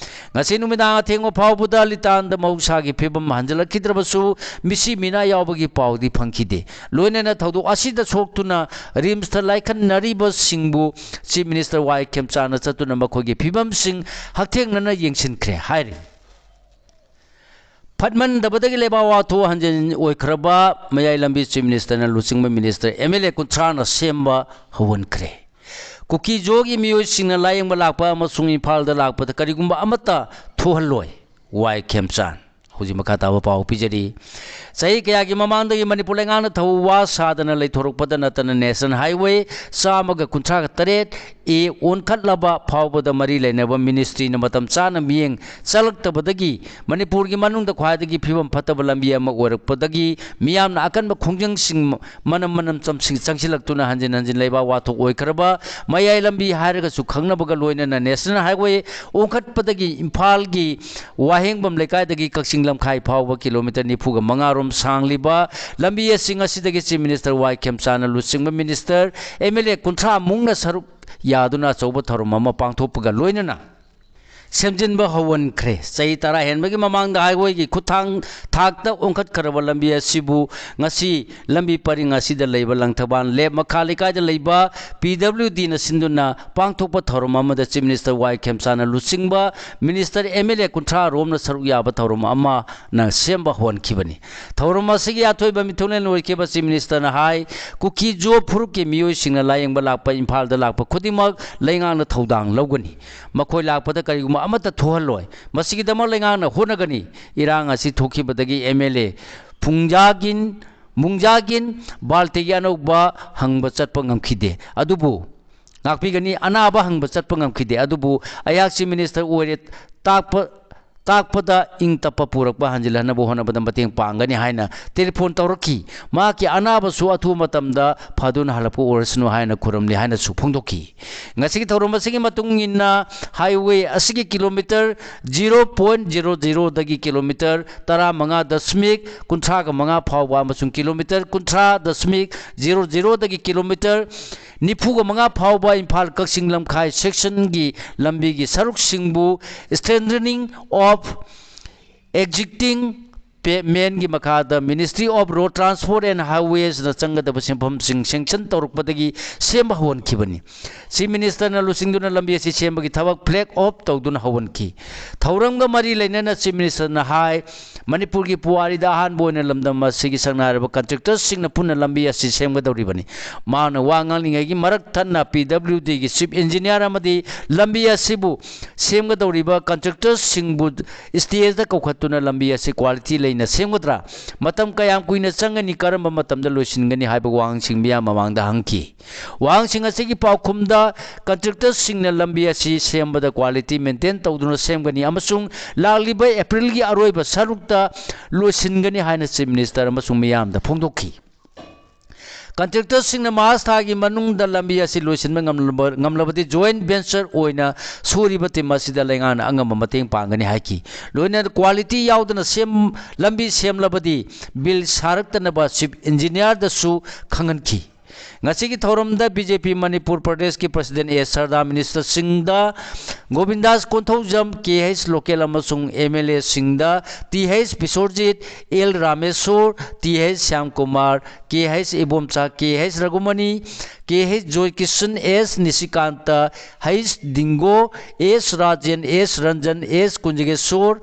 ꯉꯁꯤ ꯅꯨꯃꯤꯗꯥꯡ ꯑꯊꯦꯡꯕ ꯐꯥꯎꯕꯗ ꯂꯤꯇꯥꯟꯗ ꯃꯍꯧꯁꯥꯒꯤ ꯐꯤꯕꯝ ꯍꯟꯖꯤꯜꯂꯛꯈꯤꯗ꯭ꯔꯕꯁꯨ, ꯃꯤꯁꯤ ꯃꯤꯅꯥ ꯌꯥꯎꯕꯒꯤ ꯄꯥꯎꯗꯤ ꯐꯪꯈꯤꯗꯦ꯫ ꯂꯣꯏꯅꯅ ꯊꯧꯗꯣꯛ ꯑꯁꯤꯗ ꯁꯣꯛꯇꯨꯅ RIMSꯇ ꯂꯥꯏꯈꯠꯅꯔꯤꯕꯁꯤꯡꯕꯨ Chief Minister ꯋꯥꯏ ꯈꯦꯝꯆꯥꯟꯅ ꯆꯠꯇꯨꯅ ꯃꯈꯣꯏꯒꯤ ꯐꯤꯕꯝꯁꯤꯡ ꯍꯛꯊꯦꯡꯅꯅ ꯌꯦꯡꯁꯤꯟꯈ꯭ꯔꯦ ꯍꯥꯏꯔꯤ꯫ ꯐꯠꯃꯟꯗꯕꯗꯒꯤ ꯂꯩꯕꯥꯛ ꯋꯥꯊꯣꯛ ꯍꯟꯖꯤꯟ ꯑꯣꯏꯈ꯭ꯔꯕ ꯃꯌꯥꯏ ꯂꯝꯕꯤ Chief Ministerꯅ ꯂꯨꯆꯤꯡꯕ Minister, MLA ꯀꯨꯟꯊ꯭ꯔꯥꯅ ꯁꯦꯝꯕ ꯍꯧꯍꯟꯈ꯭ꯔꯦ꯫ ꯀꯨꯀꯤ-ꯖꯣꯒꯤ ꯃꯤꯑꯣꯏꯁꯤꯡꯅ ꯂꯥꯌꯦꯡꯕ ꯂꯥꯛꯄ ꯑꯃꯁꯨꯡ ꯏꯝꯐꯥꯜꯗ ꯂꯥꯛꯄꯗ ꯀꯔꯤꯒꯨꯝꯕ ꯑꯃꯠꯇ ꯊꯣꯛꯍꯜꯂꯣꯏ, ꯋꯥꯏ ꯈꯦꯝꯆꯥꯟ꯫ ꯍꯧꯖꯤꯛ ꯃꯈꯥ ꯇꯥꯕ ꯄꯥꯎ ꯄꯤꯖꯔꯤ꯫ ꯆꯍꯤ ꯀꯌꯥꯒꯤ ꯃꯃꯥꯡꯗꯒꯤ ꯃꯅꯤꯄꯨꯔ ꯂꯩꯉꯥꯛꯅ ꯊꯧ ꯋꯥ ꯁꯥꯗꯅ ꯂꯩꯊꯣꯔꯛꯄꯗ ꯅꯠꯇꯅ National Highway ꯆꯥꯝꯃꯒ ꯀꯨꯟꯊ꯭ꯔꯥꯒ ꯇꯔꯦꯠ A ꯑꯣꯟꯈꯠꯂꯕ ꯐꯥꯎꯕꯗ ꯃꯔꯤ ꯂꯩꯅꯕ ministryꯅ ꯃꯇꯝ ꯆꯥꯅ ꯃꯤꯠꯌꯦꯡ ꯆꯪꯂꯛꯇꯕꯗꯒꯤ ꯃꯅꯤꯄꯨꯔꯒꯤ ꯃꯅꯨꯡꯗ ꯈ꯭ꯋꯥꯏꯗꯒꯤ ꯐꯤꯕꯝ ꯐꯠꯇꯕ ꯂꯝꯕꯤ ꯑꯃ ꯑꯣꯏꯔꯛꯄꯗꯒꯤ ꯃꯤꯌꯥꯝꯅ ꯑꯀꯟꯕ ꯈꯣꯡꯖꯪꯁꯤꯡ ꯃꯅꯝ ꯃꯅꯝ ꯆꯝꯁꯤꯡ-, ꯆꯪꯁꯤꯜꯂꯛꯇꯨꯅ ꯍꯟꯖꯤꯟ ꯍꯟꯖꯤꯟ ꯂꯩꯕꯥꯛ ꯋꯥꯊꯣꯛ ꯑꯣꯏꯈ꯭ꯔꯕ ꯃꯌꯥꯏ ꯂꯝꯕꯤ ꯍꯥꯏꯔꯒꯁꯨ ꯈꯪꯅꯕꯒ ꯂꯣꯏꯅꯅ National Highway ꯑꯣꯟꯈꯠꯄꯗꯒꯤ ꯏꯝꯐꯥꯜꯒꯤ ꯋꯥꯍꯦꯡꯕꯝ ꯂꯩꯀꯥꯏꯗꯒꯤ ꯀꯛꯆꯤꯡ ꯂꯝꯈꯥꯏ ꯐꯥꯎꯕ kilometre ꯅꯤꯐꯨꯒ ꯃꯉꯥ ꯔꯣꯝ ꯁꯥꯡꯂꯤꯕ ꯂꯝꯕꯤ ꯑꯁꯤ ꯉꯁꯤꯗꯒꯤ Chief Minister ꯋꯥꯏ ꯈꯦꯝꯆꯥꯟꯅ ꯂꯨꯆꯤꯡꯕ Minister, MLA ꯀꯨꯟꯊ꯭ꯔꯥ ꯃꯨꯛꯅ ꯁꯔꯨꯛ ꯌꯥꯗꯨꯅ ꯑꯆꯧꯕ ꯊꯧꯔꯝ ꯑꯃ ꯄꯥꯡꯊꯣꯛꯄꯒ ꯂꯣꯏꯅꯅ ꯁꯦꯝꯖꯤꯟꯕ ꯍꯧꯍꯟꯈ꯭ꯔꯦ꯫ ꯆꯍꯤ ꯇꯔꯥ ꯍꯦꯟꯕꯒꯤ ꯃꯃꯥꯡꯗ highwayꯒꯤ ꯈꯨꯠꯊꯥꯡ ꯊꯥꯛꯇ ꯑꯣꯟꯈꯠꯈ꯭ꯔꯕ ꯂꯝꯕꯤ ꯑꯁꯤꯕꯨ ꯉꯁꯤ ꯂꯝꯕꯤ ꯄꯔꯤꯡ ꯑꯁꯤꯗ ꯂꯩꯕ ꯂꯪꯊꯕꯥꯜ ꯂꯦꯞ ꯃꯈꯥ ꯂꯩꯀꯥꯏꯗ ꯂꯩꯕ PWDꯅ ꯁꯤꯟꯗꯨꯅ ꯄꯥꯡꯊꯣꯛꯄ ꯊꯧꯔꯝ ꯑꯃꯗ Chief Minister ꯋꯥꯏ ꯈꯦꯝꯆꯥꯟꯅ ꯂꯨꯆꯤꯡꯕ minister, MLA ꯀꯨꯟꯊ꯭ꯔꯥ ꯔꯣꯝꯅ ꯁꯔꯨꯛ ꯌꯥꯕ ꯊꯧꯔꯝ ꯑꯃꯅ ꯁꯦꯝꯕ ꯍꯧꯍꯟꯈꯤꯕꯅꯤ꯫ ꯊꯧꯔꯝ ꯑꯁꯤꯒꯤ ꯑꯊꯣꯏꯕ ꯃꯤꯊꯨꯡꯂꯦꯟ ꯑꯣꯏꯈꯤꯕ Chief Ministerꯅ ꯍꯥꯏ, ꯀꯨꯀꯤ ꯖꯣ ꯐꯨꯔꯨꯞꯀꯤ ꯃꯤꯑꯣꯏꯁꯤꯡꯅ ꯂꯥꯌꯦꯡꯕ ꯂꯥꯛꯄ ꯏꯝꯐꯥꯜꯗ ꯂꯥꯛꯄ ꯈꯨꯗꯤꯡꯃꯛ ꯂꯩꯉꯥꯛꯅ ꯊꯧꯗꯥꯡ ꯂꯧꯒꯅꯤ꯫ ꯃꯈꯣꯏ ꯂꯥꯛꯄꯗ ꯀꯔꯤꯒꯨꯝꯕ ꯑꯃꯠꯇ ꯊꯣꯛꯍꯜꯂꯣꯏ꯫ ꯃꯁꯤꯒꯤꯗꯃꯛ ꯂꯩꯉꯥꯛꯅ ꯍꯣꯠꯅꯒꯅꯤ꯫ ꯏꯔꯥꯡ ꯑꯁꯤ ꯊꯣꯛꯈꯤꯕꯗꯒꯤ MLA ꯐꯨꯡꯖꯥꯒꯤꯟ, ꯃꯨꯡꯖꯥꯒꯤꯟ ꯕꯥꯜꯇꯤꯒꯤ ꯑꯅꯧꯕ ꯍꯪꯕ ꯆꯠꯄ ꯉꯝꯈꯤꯗꯦ꯫ ꯑꯗꯨꯕꯨ ꯉꯥꯛꯄꯤꯒꯅꯤ꯫ ꯑꯅꯥꯕ ꯍꯪꯕ ꯆꯠꯄ ꯉꯝꯈꯤꯗꯦ꯫ ꯑꯗꯨꯕꯨ ꯑꯩꯍꯥꯛ Chief Minister ꯑꯣꯏꯔꯦ ꯇꯥꯛꯄ, ꯇꯥꯛꯄꯗ ꯏꯪ ꯇꯞꯄ ꯄꯨꯔꯛꯄ ꯍꯟꯖꯤꯜꯍꯟꯅꯕ ꯍꯣꯠꯅꯕꯗ ꯃꯇꯦꯡ ꯄꯥꯡꯒꯅꯤ ꯍꯥꯏꯅ telephone ꯇꯧꯔꯛꯈꯤ꯫ ꯃꯍꯥꯛꯀꯤ ꯑꯅꯥꯕꯁꯨ ꯑꯊꯨꯕ ꯃꯇꯝꯗ ꯐꯗꯨꯅ ꯍꯜꯂꯛꯄ ꯑꯣꯏꯔꯁꯅꯨ ꯍꯥꯏꯅ ꯈꯨꯔꯨꯝꯂꯤ ꯍꯥꯏꯅꯁꯨ ꯐꯣꯡꯗꯣꯛꯈꯤ꯫ ꯉꯁꯤꯒꯤ ꯊꯧꯔꯝ ꯑꯁꯤꯒꯤ ꯃꯇꯨꯡ ꯏꯟꯅ highway ꯑꯁꯤꯒꯤ kilometre zero point zero zeroꯗꯒꯤ kilometre ꯇꯔꯥꯃꯉꯥ ꯗꯁꯃꯤꯛ ꯀꯨꯟꯊ꯭ꯔꯥꯒ ꯃꯉꯥ ꯐꯥꯎꯕ ꯑꯃꯁꯨꯡ kilometre ꯀꯨꯟꯊ꯭ꯔꯥ ꯗꯁꯃꯤꯛ zero zeroꯗꯒꯤ kilometre ꯅꯤꯐꯨꯒ ꯃꯉꯥ ꯐꯥꯎꯕ ꯏꯝꯐꯥꯜ ꯀꯛꯆꯤꯡ ꯂꯝꯈꯥꯏ sectionꯒꯤ ꯂꯝꯕꯤꯒꯤ ꯁꯔꯨꯛꯁꯤꯡꯕꯨ strengthening of existing pavementꯒꯤ ꯃꯈꯥꯗ Ministry of Road Transport and Highwaysꯅ ꯆꯪꯒꯗꯕ ꯁꯦꯟꯐꯝꯁꯤꯡ sanction ꯇꯧꯔꯛꯄꯗꯒꯤ ꯁꯦꯝꯕ ꯍꯧꯍꯟꯈꯤꯕꯅꯤ꯫ Chief Ministerꯅ ꯂꯨꯆꯤꯡꯗꯨꯅ ꯂꯝꯕꯤ ꯑꯁꯤ ꯁꯦꯝꯕꯒꯤ ꯊꯕꯛ flag off ꯇꯧꯗꯨꯅ ꯍꯧꯍꯟꯈꯤ꯫ ꯊꯧꯔꯝꯒ ꯃꯔꯤ ꯂꯩꯅꯅ Chief Ministerꯅ ꯍꯥꯏ, ꯃꯅꯤꯄꯨꯔꯒꯤ ꯄꯨꯋꯥꯔꯤꯗ ꯑꯍꯥꯟꯕ ꯑꯣꯏꯅ ꯂꯝꯗꯝ ꯑꯁꯤꯒꯤ ꯁꯛꯅꯥꯏꯔꯕ contractorꯁꯤꯡꯅ ꯄꯨꯟꯅ ꯂꯝꯕꯤ ꯑꯁꯤ ꯁꯦꯝꯒꯗꯧꯔꯤꯕꯅꯤ꯫ ꯃꯍꯥꯛꯅ ꯋꯥ ꯉꯥꯡꯂꯤꯉꯩꯒꯤ ꯃꯔꯛ ꯊꯠꯅ PWDꯒꯤ Chief Engineer ꯑꯃꯗꯤ ꯂꯝꯕꯤ ꯑꯁꯤꯕꯨ ꯁꯦꯝꯒꯗꯧꯔꯤꯕ contractorꯁꯤꯡꯕꯨ stageꯇ ꯀꯧꯈꯠꯇꯨꯅ ꯂꯝꯕꯤ ꯑꯁꯤ quality ꯂꯩꯅ ꯁꯦꯝꯒꯗ꯭ꯔꯥ? ꯃꯇꯝ ꯀꯌꯥꯝ ꯀꯨꯏꯅ ꯆꯪꯒꯅꯤ? ꯀꯔꯝꯕ ꯃꯇꯝꯗ ꯂꯣꯏꯁꯤꯟꯒꯅꯤ? ꯍꯥꯏꯕ ꯋꯥꯍꯪꯁꯤꯡ ꯃꯤꯌꯥꯝ ꯃꯃꯥꯡꯗ ꯍꯪꯈꯤ꯫ ꯋꯥꯍꯪꯁꯤꯡ ꯑꯁꯤꯒꯤ ꯄꯥꯎꯈꯨꯝꯗ contractorꯁꯤꯡꯅ ꯂꯝꯕꯤ ꯑꯁꯤ ꯁꯦꯝꯕꯗ quality maintain ꯇꯧꯗꯨꯅ ꯁꯦꯝꯒꯅꯤ ꯑꯃꯁꯨꯡ ꯂꯥꯛꯂꯤꯕ Aprilꯒꯤ ꯑꯔꯣꯏꯕ ꯁꯔꯨꯛꯇ ꯂꯣꯏꯁꯤꯟꯒꯅꯤ ꯍꯥꯏꯅ Chief Minister ꯑꯃꯁꯨꯡ ꯃꯤꯌꯥꯝꯗ ꯐꯣꯡꯗꯣꯛꯈꯤ꯫ Contractorꯁꯤꯡꯅ March ꯊꯥꯒꯤ ꯃꯅꯨꯡꯗ ꯂꯝꯕꯤ ꯑꯁꯤ ꯂꯣꯏꯁꯤꯟꯕ ꯉꯝꯂꯕ-, ꯉꯝꯂꯕꯗꯤ joint venture ꯑꯣꯏꯅ ꯁꯨꯔꯤꯕ team ꯑꯁꯤꯗ ꯂꯩꯉꯥꯛꯅ ꯑꯉꯝꯕ ꯃꯇꯦꯡ ꯄꯥꯡꯒꯅꯤ ꯍꯥꯏꯈꯤ꯫ ꯂꯣꯏꯅꯅ quality ꯌꯥꯎꯗꯅ ꯁꯦꯝ-, ꯂꯝꯕꯤ ꯁꯦꯝꯂꯕꯗꯤ bill ꯁꯥꯔꯛꯇꯅꯕ Chief Engineerꯗꯁꯨ ꯈꯪꯍꯟꯈꯤ꯫ ꯉꯁꯤꯒꯤ ꯊꯧꯔꯝꯗ ꯕꯤ ꯖꯦ ꯄꯤ ꯃꯅꯤꯄꯨꯔ ꯄ꯭ꯔꯗꯦꯁꯀꯤ ꯄ꯭ꯔꯁꯤꯗꯦꯟ ꯑꯦ ꯁꯔꯗꯥ, ꯃꯤꯅꯤꯁꯇꯔꯁꯤꯡꯗ ꯒꯣꯕꯤꯟꯗꯥꯁ ꯀꯣꯟꯊꯧꯖꯝ, ꯀꯦ ꯍꯩꯁ ꯂꯣꯀꯦꯜ ꯑꯃꯁꯨꯡ ꯑꯦꯝ ꯑꯦꯜ ꯑꯦꯁꯤꯡꯗ ꯇꯤ ꯍꯩꯁ ꯕꯤꯁꯣꯔꯖꯤꯠ, ꯑꯦꯜ ꯔꯥꯃꯦꯁꯣꯔ, ꯇꯤ ꯍꯩꯁ ꯁ꯭ꯌꯥꯝꯀꯨꯃꯥꯔ, ꯀꯦ ꯍꯩꯁ ꯏꯕꯣꯝꯆꯥ, ꯀꯦ ꯍꯩꯁ ꯔꯘꯨꯃꯅꯤ, ꯀꯦ ꯍꯩꯁ ꯖꯣꯏꯀꯤꯁꯟ, ꯑꯦꯁ ꯅꯤꯁꯤꯀꯥꯟꯇ, ꯍꯩꯁ ꯗꯤꯡꯒꯣ, ꯑꯦꯁ ꯔꯥꯖꯦꯟ, ꯑꯦꯁ ꯔꯟꯖꯟ, ꯑꯦꯁ ꯀꯨꯟꯖꯒꯦꯁꯣꯔ,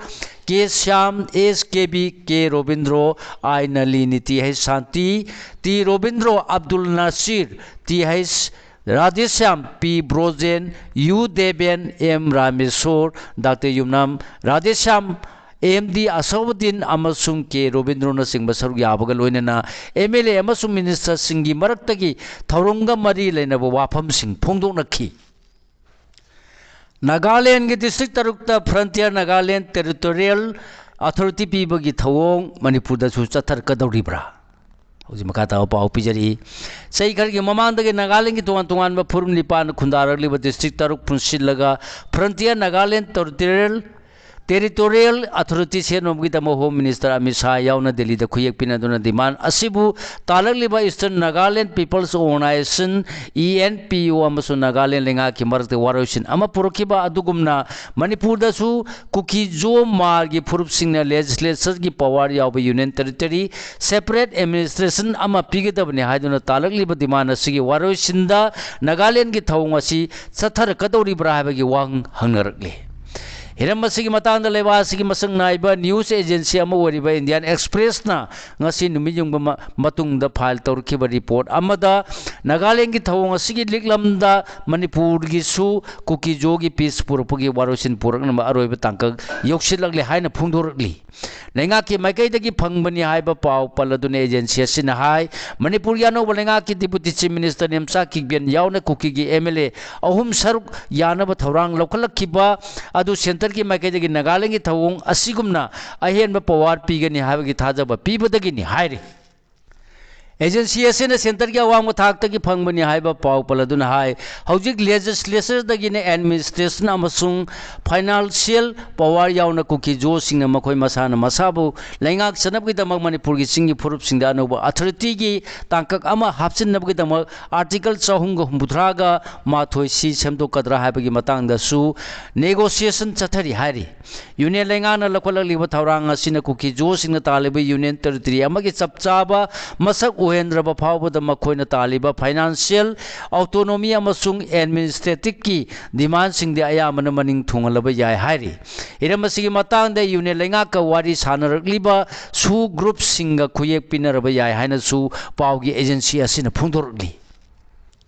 ꯀꯦ ꯁ꯭ꯌꯥꯝ, ꯑꯦꯁ ꯀꯦꯕꯤ, ꯀꯦ ꯔꯣꯕꯤꯟꯗ꯭ꯔꯣ, ꯑꯥꯏ ꯅꯂꯤꯅꯤ, ꯇꯤ ꯍꯩꯁ ꯁꯥꯟꯇꯤ, ꯇꯤ ꯔꯣꯕꯤꯟꯗ꯭ꯔꯣ, ꯑꯕꯗꯨꯜ ꯅꯥꯁꯤꯔ, ꯇꯤ ꯍꯩꯁ ꯔꯥꯙꯦꯁ꯭ꯌꯥꯝ, ꯄꯤ Brojen, U Deben, M Rameshwor, doctor ꯌꯨꯝꯅꯥꯝ ꯔꯥꯙꯦꯁ꯭ꯌꯥꯝ, ꯑꯦꯝ ꯗꯤ ꯑꯁꯧꯕꯗꯤꯟ ꯑꯃꯁꯨꯡ ꯀꯦ ꯔꯣꯕꯤꯟꯗ꯭ꯔꯣꯅꯆꯤꯡꯕ ꯁꯔꯨꯛ ꯌꯥꯕꯒ ꯂꯣꯏꯅꯅ ꯑꯦꯝ ꯑꯦꯜ ꯑꯦ ꯑꯃꯁꯨꯡ ꯃꯤꯅꯤꯁꯇꯔꯁꯤꯡꯒꯤ ꯃꯔꯛꯇꯒꯤ ꯊꯧꯔꯝꯒ ꯃꯔꯤ ꯂꯩꯅꯕ ꯋꯥꯐꯝꯁꯤꯡ ꯐꯣꯡꯗꯣꯛꯅꯈꯤ꯫ ꯅꯥꯒꯥꯂꯦꯟꯒꯤ ꯗꯤꯁꯇ꯭ꯔꯤꯛ ꯇꯔꯨꯛꯇ ꯐ꯭ꯔꯟꯇꯤꯌꯔ ꯅꯥꯒꯥꯂꯦꯟ ꯇꯦꯔꯤꯇꯣꯔꯤꯌꯦꯜ ꯑꯣꯊꯣꯔꯤꯇꯤ ꯄꯤꯕꯒꯤ ꯊꯧꯑꯣꯡ ꯃꯅꯤꯄꯨꯔꯗꯁꯨ ꯆꯠꯊꯔꯛꯀꯗꯧꯔꯤꯕ꯭ꯔꯥ? ꯍꯧꯖꯤꯛ ꯃꯈꯥ ꯇꯥꯕ ꯄꯥꯎ ꯄꯤꯖꯔꯤ꯫ ꯆꯍꯤ ꯈꯔꯒꯤ ꯃꯃꯥꯡꯗꯒꯤ ꯅꯥꯒꯥꯂꯦꯟꯒꯤ ꯇꯣꯉꯥꯟ ꯇꯣꯉꯥꯟꯕ ꯐꯨꯔꯨꯞ ꯅꯤꯄꯥꯟ ꯈꯨꯟꯗꯥꯔꯛꯂꯤꯕ ꯗꯤꯁꯇ꯭ꯔꯤꯛ ꯇꯔꯨꯛ ꯄꯨꯟꯁꯤꯜꯂꯒ frontier Nagaland territorial, territorial authority ꯁꯦꯝꯅꯕꯒꯤꯗꯃꯛ ꯍꯣꯝ ꯃꯤꯅꯤꯁꯇꯔ ꯑꯃꯤꯠ ꯁꯥꯍ ꯌꯥꯎꯅ ꯗꯦꯜꯂꯤꯗ ꯈꯨꯌꯦꯛ ꯄꯤꯅꯗꯨꯅ ꯗꯤꯃꯥꯟ ꯑꯁꯤꯕꯨ ꯇꯥꯂꯛꯂꯤꯕ eastern Nagaland people's organisation, E N P O, ꯑꯃꯁꯨꯡ ꯅꯥꯒꯥꯂꯦꯟ ꯂꯩꯉꯥꯛꯀꯤ ꯃꯔꯛꯇ ꯋꯥꯔꯣꯏꯁꯤꯟ ꯑꯃ ꯄꯨꯔꯛꯈꯤꯕ ꯑꯗꯨꯒꯨꯝꯅ ꯃꯅꯤꯄꯨꯔꯗꯁꯨ ꯀꯨꯀꯤ-ꯖꯣ ꯃꯥꯔꯒꯤ ꯐꯨꯔꯨꯞꯁꯤꯡꯅ ꯂꯦꯖꯤꯁꯂꯦꯆꯔꯒꯤ ꯄꯋꯥꯔ ꯌꯥꯎꯕ ꯌꯨꯅꯤꯌꯟ ꯇꯦꯔꯤꯇꯣꯔꯤ, ꯁꯦꯄꯔꯦꯠ ꯑꯦꯗꯃꯤꯅꯤꯁꯇ꯭ꯔꯦꯁꯟ ꯑꯃ ꯄꯤꯒꯗꯕꯅꯤ ꯍꯥꯏꯗꯨꯅ ꯇꯥꯂꯛꯂꯤꯕ ꯗꯤꯃꯥꯟ ꯑꯁꯤꯒꯤ ꯋꯥꯔꯣꯏꯁꯤꯟꯗ ꯅꯥꯒꯥꯂꯦꯟꯒꯤ ꯊꯧꯑꯣꯡ ꯑꯁꯤ ꯆꯠꯊꯔꯛꯀꯗꯧꯔꯤꯕ꯭ꯔꯥ ꯍꯥꯏꯕꯒꯤ ꯋꯥꯍꯪ ꯍꯪꯅꯔꯛꯂꯤ꯫ ꯍꯤꯔꯝ ꯑꯁꯤꯒꯤ ꯃꯇꯥꯡꯗ ꯂꯩꯕꯥꯛ ꯑꯁꯤꯒꯤ ꯃꯁꯛ ꯅꯥꯏꯕ ꯅ꯭ꯌꯨꯁ ꯑꯦꯖꯦꯟꯁꯤ ꯑꯃ ꯑꯣꯏꯔꯤꯕ ꯏꯟꯗꯤꯌꯥꯟ ꯑꯦꯛꯁꯄ꯭ꯔꯦꯁꯅ ꯉꯁꯤ ꯅꯨꯃꯤꯠ ꯌꯨꯡꯕ ꯃ-, ꯃꯇꯨꯡꯗ ꯐꯥꯏꯜ ꯇꯧꯔꯛꯈꯤꯕ ꯔꯤꯄꯣꯔꯠ ꯑꯃꯗ ꯅꯥꯒꯥꯂꯦꯟꯒꯤ ꯊꯧꯑꯣꯡ ꯑꯁꯤꯒꯤ ꯂꯤꯛꯂꯝꯗ ꯃꯅꯤꯄꯨꯔꯒꯤꯁꯨ ꯀꯨꯀꯤ-ꯖꯣꯒꯤ ꯄꯤꯁ ꯄꯨꯔꯛꯄꯒꯤ ꯋꯥꯔꯣꯏꯁꯤꯟ ꯄꯨꯔꯛꯅꯕ ꯑꯔꯣꯏꯕ ꯇꯥꯡꯀꯛ ꯌꯧꯁꯤꯜꯂꯛꯂꯦ ꯍꯥꯏꯅ ꯐꯣꯡꯗꯣꯔꯛꯂꯤ꯫ ꯂꯩꯉꯥꯛꯀꯤ ꯃꯥꯏꯀꯩꯗꯒꯤ ꯐꯪꯕꯅꯤ ꯍꯥꯏꯕ ꯄꯥꯎ ꯄꯜꯂꯗꯨꯅ ꯑꯦꯖꯦꯟꯁꯤ ꯑꯁꯤꯅ ꯍꯥꯏ, ꯃꯅꯤꯄꯨꯔꯒꯤ ꯑꯅꯧꯕ ꯂꯩꯉꯥꯛꯀꯤ deputy chief minister Nemcha Kipgen ꯌꯥꯎꯅ ꯀꯨꯀꯤꯒꯤ ꯑꯦꯝ ꯑꯦꯜ ꯑꯦ ꯑꯍꯨꯝ ꯁꯔꯨꯛ ꯌꯥꯅꯕ ꯊꯧꯔꯥꯡ ꯂꯧꯈꯠꯂꯛꯈꯤꯕ ꯑꯗꯨ ꯁꯦꯟꯇꯔꯒꯤ ꯃꯥꯏꯀꯩꯗꯒꯤ ꯅꯥꯒꯥꯂꯦꯟꯒꯤ ꯊꯧꯑꯣꯡ ꯑꯁꯤꯒꯨꯝꯅ ꯑꯍꯦꯟꯕ ꯄꯋꯥꯔ ꯄꯤꯒꯅꯤ ꯍꯥꯏꯕꯒꯤ ꯊꯥꯖꯕ ꯄꯤꯕꯗꯒꯤꯅꯤ ꯍꯥꯏꯔꯤ꯫ ꯑꯦꯖꯦꯟꯁꯤ ꯑꯁꯤꯅ ꯁꯦꯟꯇꯔꯒꯤ ꯑꯋꯥꯡꯕ ꯊꯥꯛꯇꯒꯤ ꯐꯪꯕꯅꯤ ꯍꯥꯏꯕ ꯄꯥꯎ ꯄꯜꯂꯗꯨꯅ ꯍꯥꯏ, ꯍꯧꯖꯤꯛ ꯂꯦꯖꯤꯁꯂꯦꯆꯔꯗꯒꯤꯅ ꯑꯦꯗꯃꯤꯅꯤꯁꯇ꯭ꯔꯦꯁꯟ ꯑꯃꯁꯨꯡ ꯐꯥꯏꯅꯥꯟꯁꯤꯌꯦꯜ ꯄꯋꯥꯔ ꯌꯥꯎꯅ ꯀꯨꯀꯤ ꯖꯣꯁꯤꯡꯅ ꯃꯈꯣꯏ ꯃꯁꯥꯅ ꯃꯁꯥꯕꯨ ꯂꯩꯉꯥꯛꯆꯅꯕꯒꯤꯗꯃꯛ ꯃꯅꯤꯄꯨꯔꯒꯤ ꯆꯤꯡꯒꯤ ꯐꯨꯔꯨꯞꯁꯤꯡꯗ ꯑꯅꯧꯕ ꯑꯊꯣꯔꯤꯇꯤꯒꯤ ꯇꯥꯡꯀꯛ ꯑꯃ ꯍꯥꯞꯆꯤꯟꯅꯕꯒꯤꯗꯃꯛ ꯑꯥꯔꯇꯤꯀꯜ ꯆꯍꯨꯝꯒ ꯍꯨꯝꯐꯨꯇꯔꯥꯒ ꯃꯥꯊꯣꯏ ꯁꯤ ꯁꯦꯝꯗꯣꯛꯀꯗ꯭ꯔꯥ ꯍꯥꯏꯕꯒꯤ ꯃꯇꯥꯡꯗꯁꯨ ꯅꯦꯒꯣꯁꯤꯌꯦꯁꯟ ꯆꯠꯊꯔꯤ ꯍꯥꯏꯔꯤ꯫ ꯌꯨꯅꯤꯌꯟ ꯂꯩꯉꯥꯛꯅ ꯂꯧꯈꯠꯂꯛꯂꯤꯕ ꯊꯧꯔꯥꯡ ꯑꯁꯤꯅ ꯀꯨꯀꯤ ꯖꯣꯁꯤꯡꯅ ꯇꯥꯜꯂꯤꯕ ꯌꯨꯅꯤꯌꯟ ꯇꯦꯔꯤꯇꯣꯔꯤ ꯑꯃꯒꯤ ꯆꯞ ꯆꯥꯕ ꯃꯁꯛ ꯎꯍꯟꯗ꯭ꯔꯕ ꯐꯥꯎꯕꯗ ꯃꯈꯣꯏꯅ ꯇꯥꯜꯂꯤꯕ ꯐꯥꯏꯅꯥꯟꯁꯤꯌꯦꯜ ꯑꯣꯇꯣꯅꯣꯃꯤ ꯑꯃꯁꯨꯡ ꯑꯦꯗꯃꯤꯅꯤꯁꯇ꯭ꯔꯦꯇꯤꯚꯀꯤ ꯗꯤꯃꯥꯟꯁꯤꯡꯗꯤ ꯑꯌꯥꯝꯕꯅ ꯃꯅꯤꯡ ꯊꯨꯡꯍꯜꯂꯕ ꯌꯥꯏ ꯍꯥꯏꯔꯤ꯫ ꯍꯤꯔꯝ ꯑꯁꯤꯒꯤ ꯃꯇꯥꯡꯗ ꯌꯨꯅꯤꯌꯟ ꯂꯩꯉꯥꯛꯀ ꯋꯥꯔꯤ ꯁꯥꯟꯅꯔꯛꯂꯤꯕ ꯁꯨ ꯒ꯭ꯔꯨꯞꯁꯤꯡꯒ ꯈꯨꯌꯦꯛ ꯄꯤꯅꯔꯕ ꯌꯥꯏ ꯍꯥꯏꯅꯁꯨ ꯄꯥꯎꯒꯤ ꯑꯦꯖꯦꯟꯁꯤ ꯑꯁꯤꯅ ꯐꯣꯡꯗꯣꯔꯛꯂꯤ꯫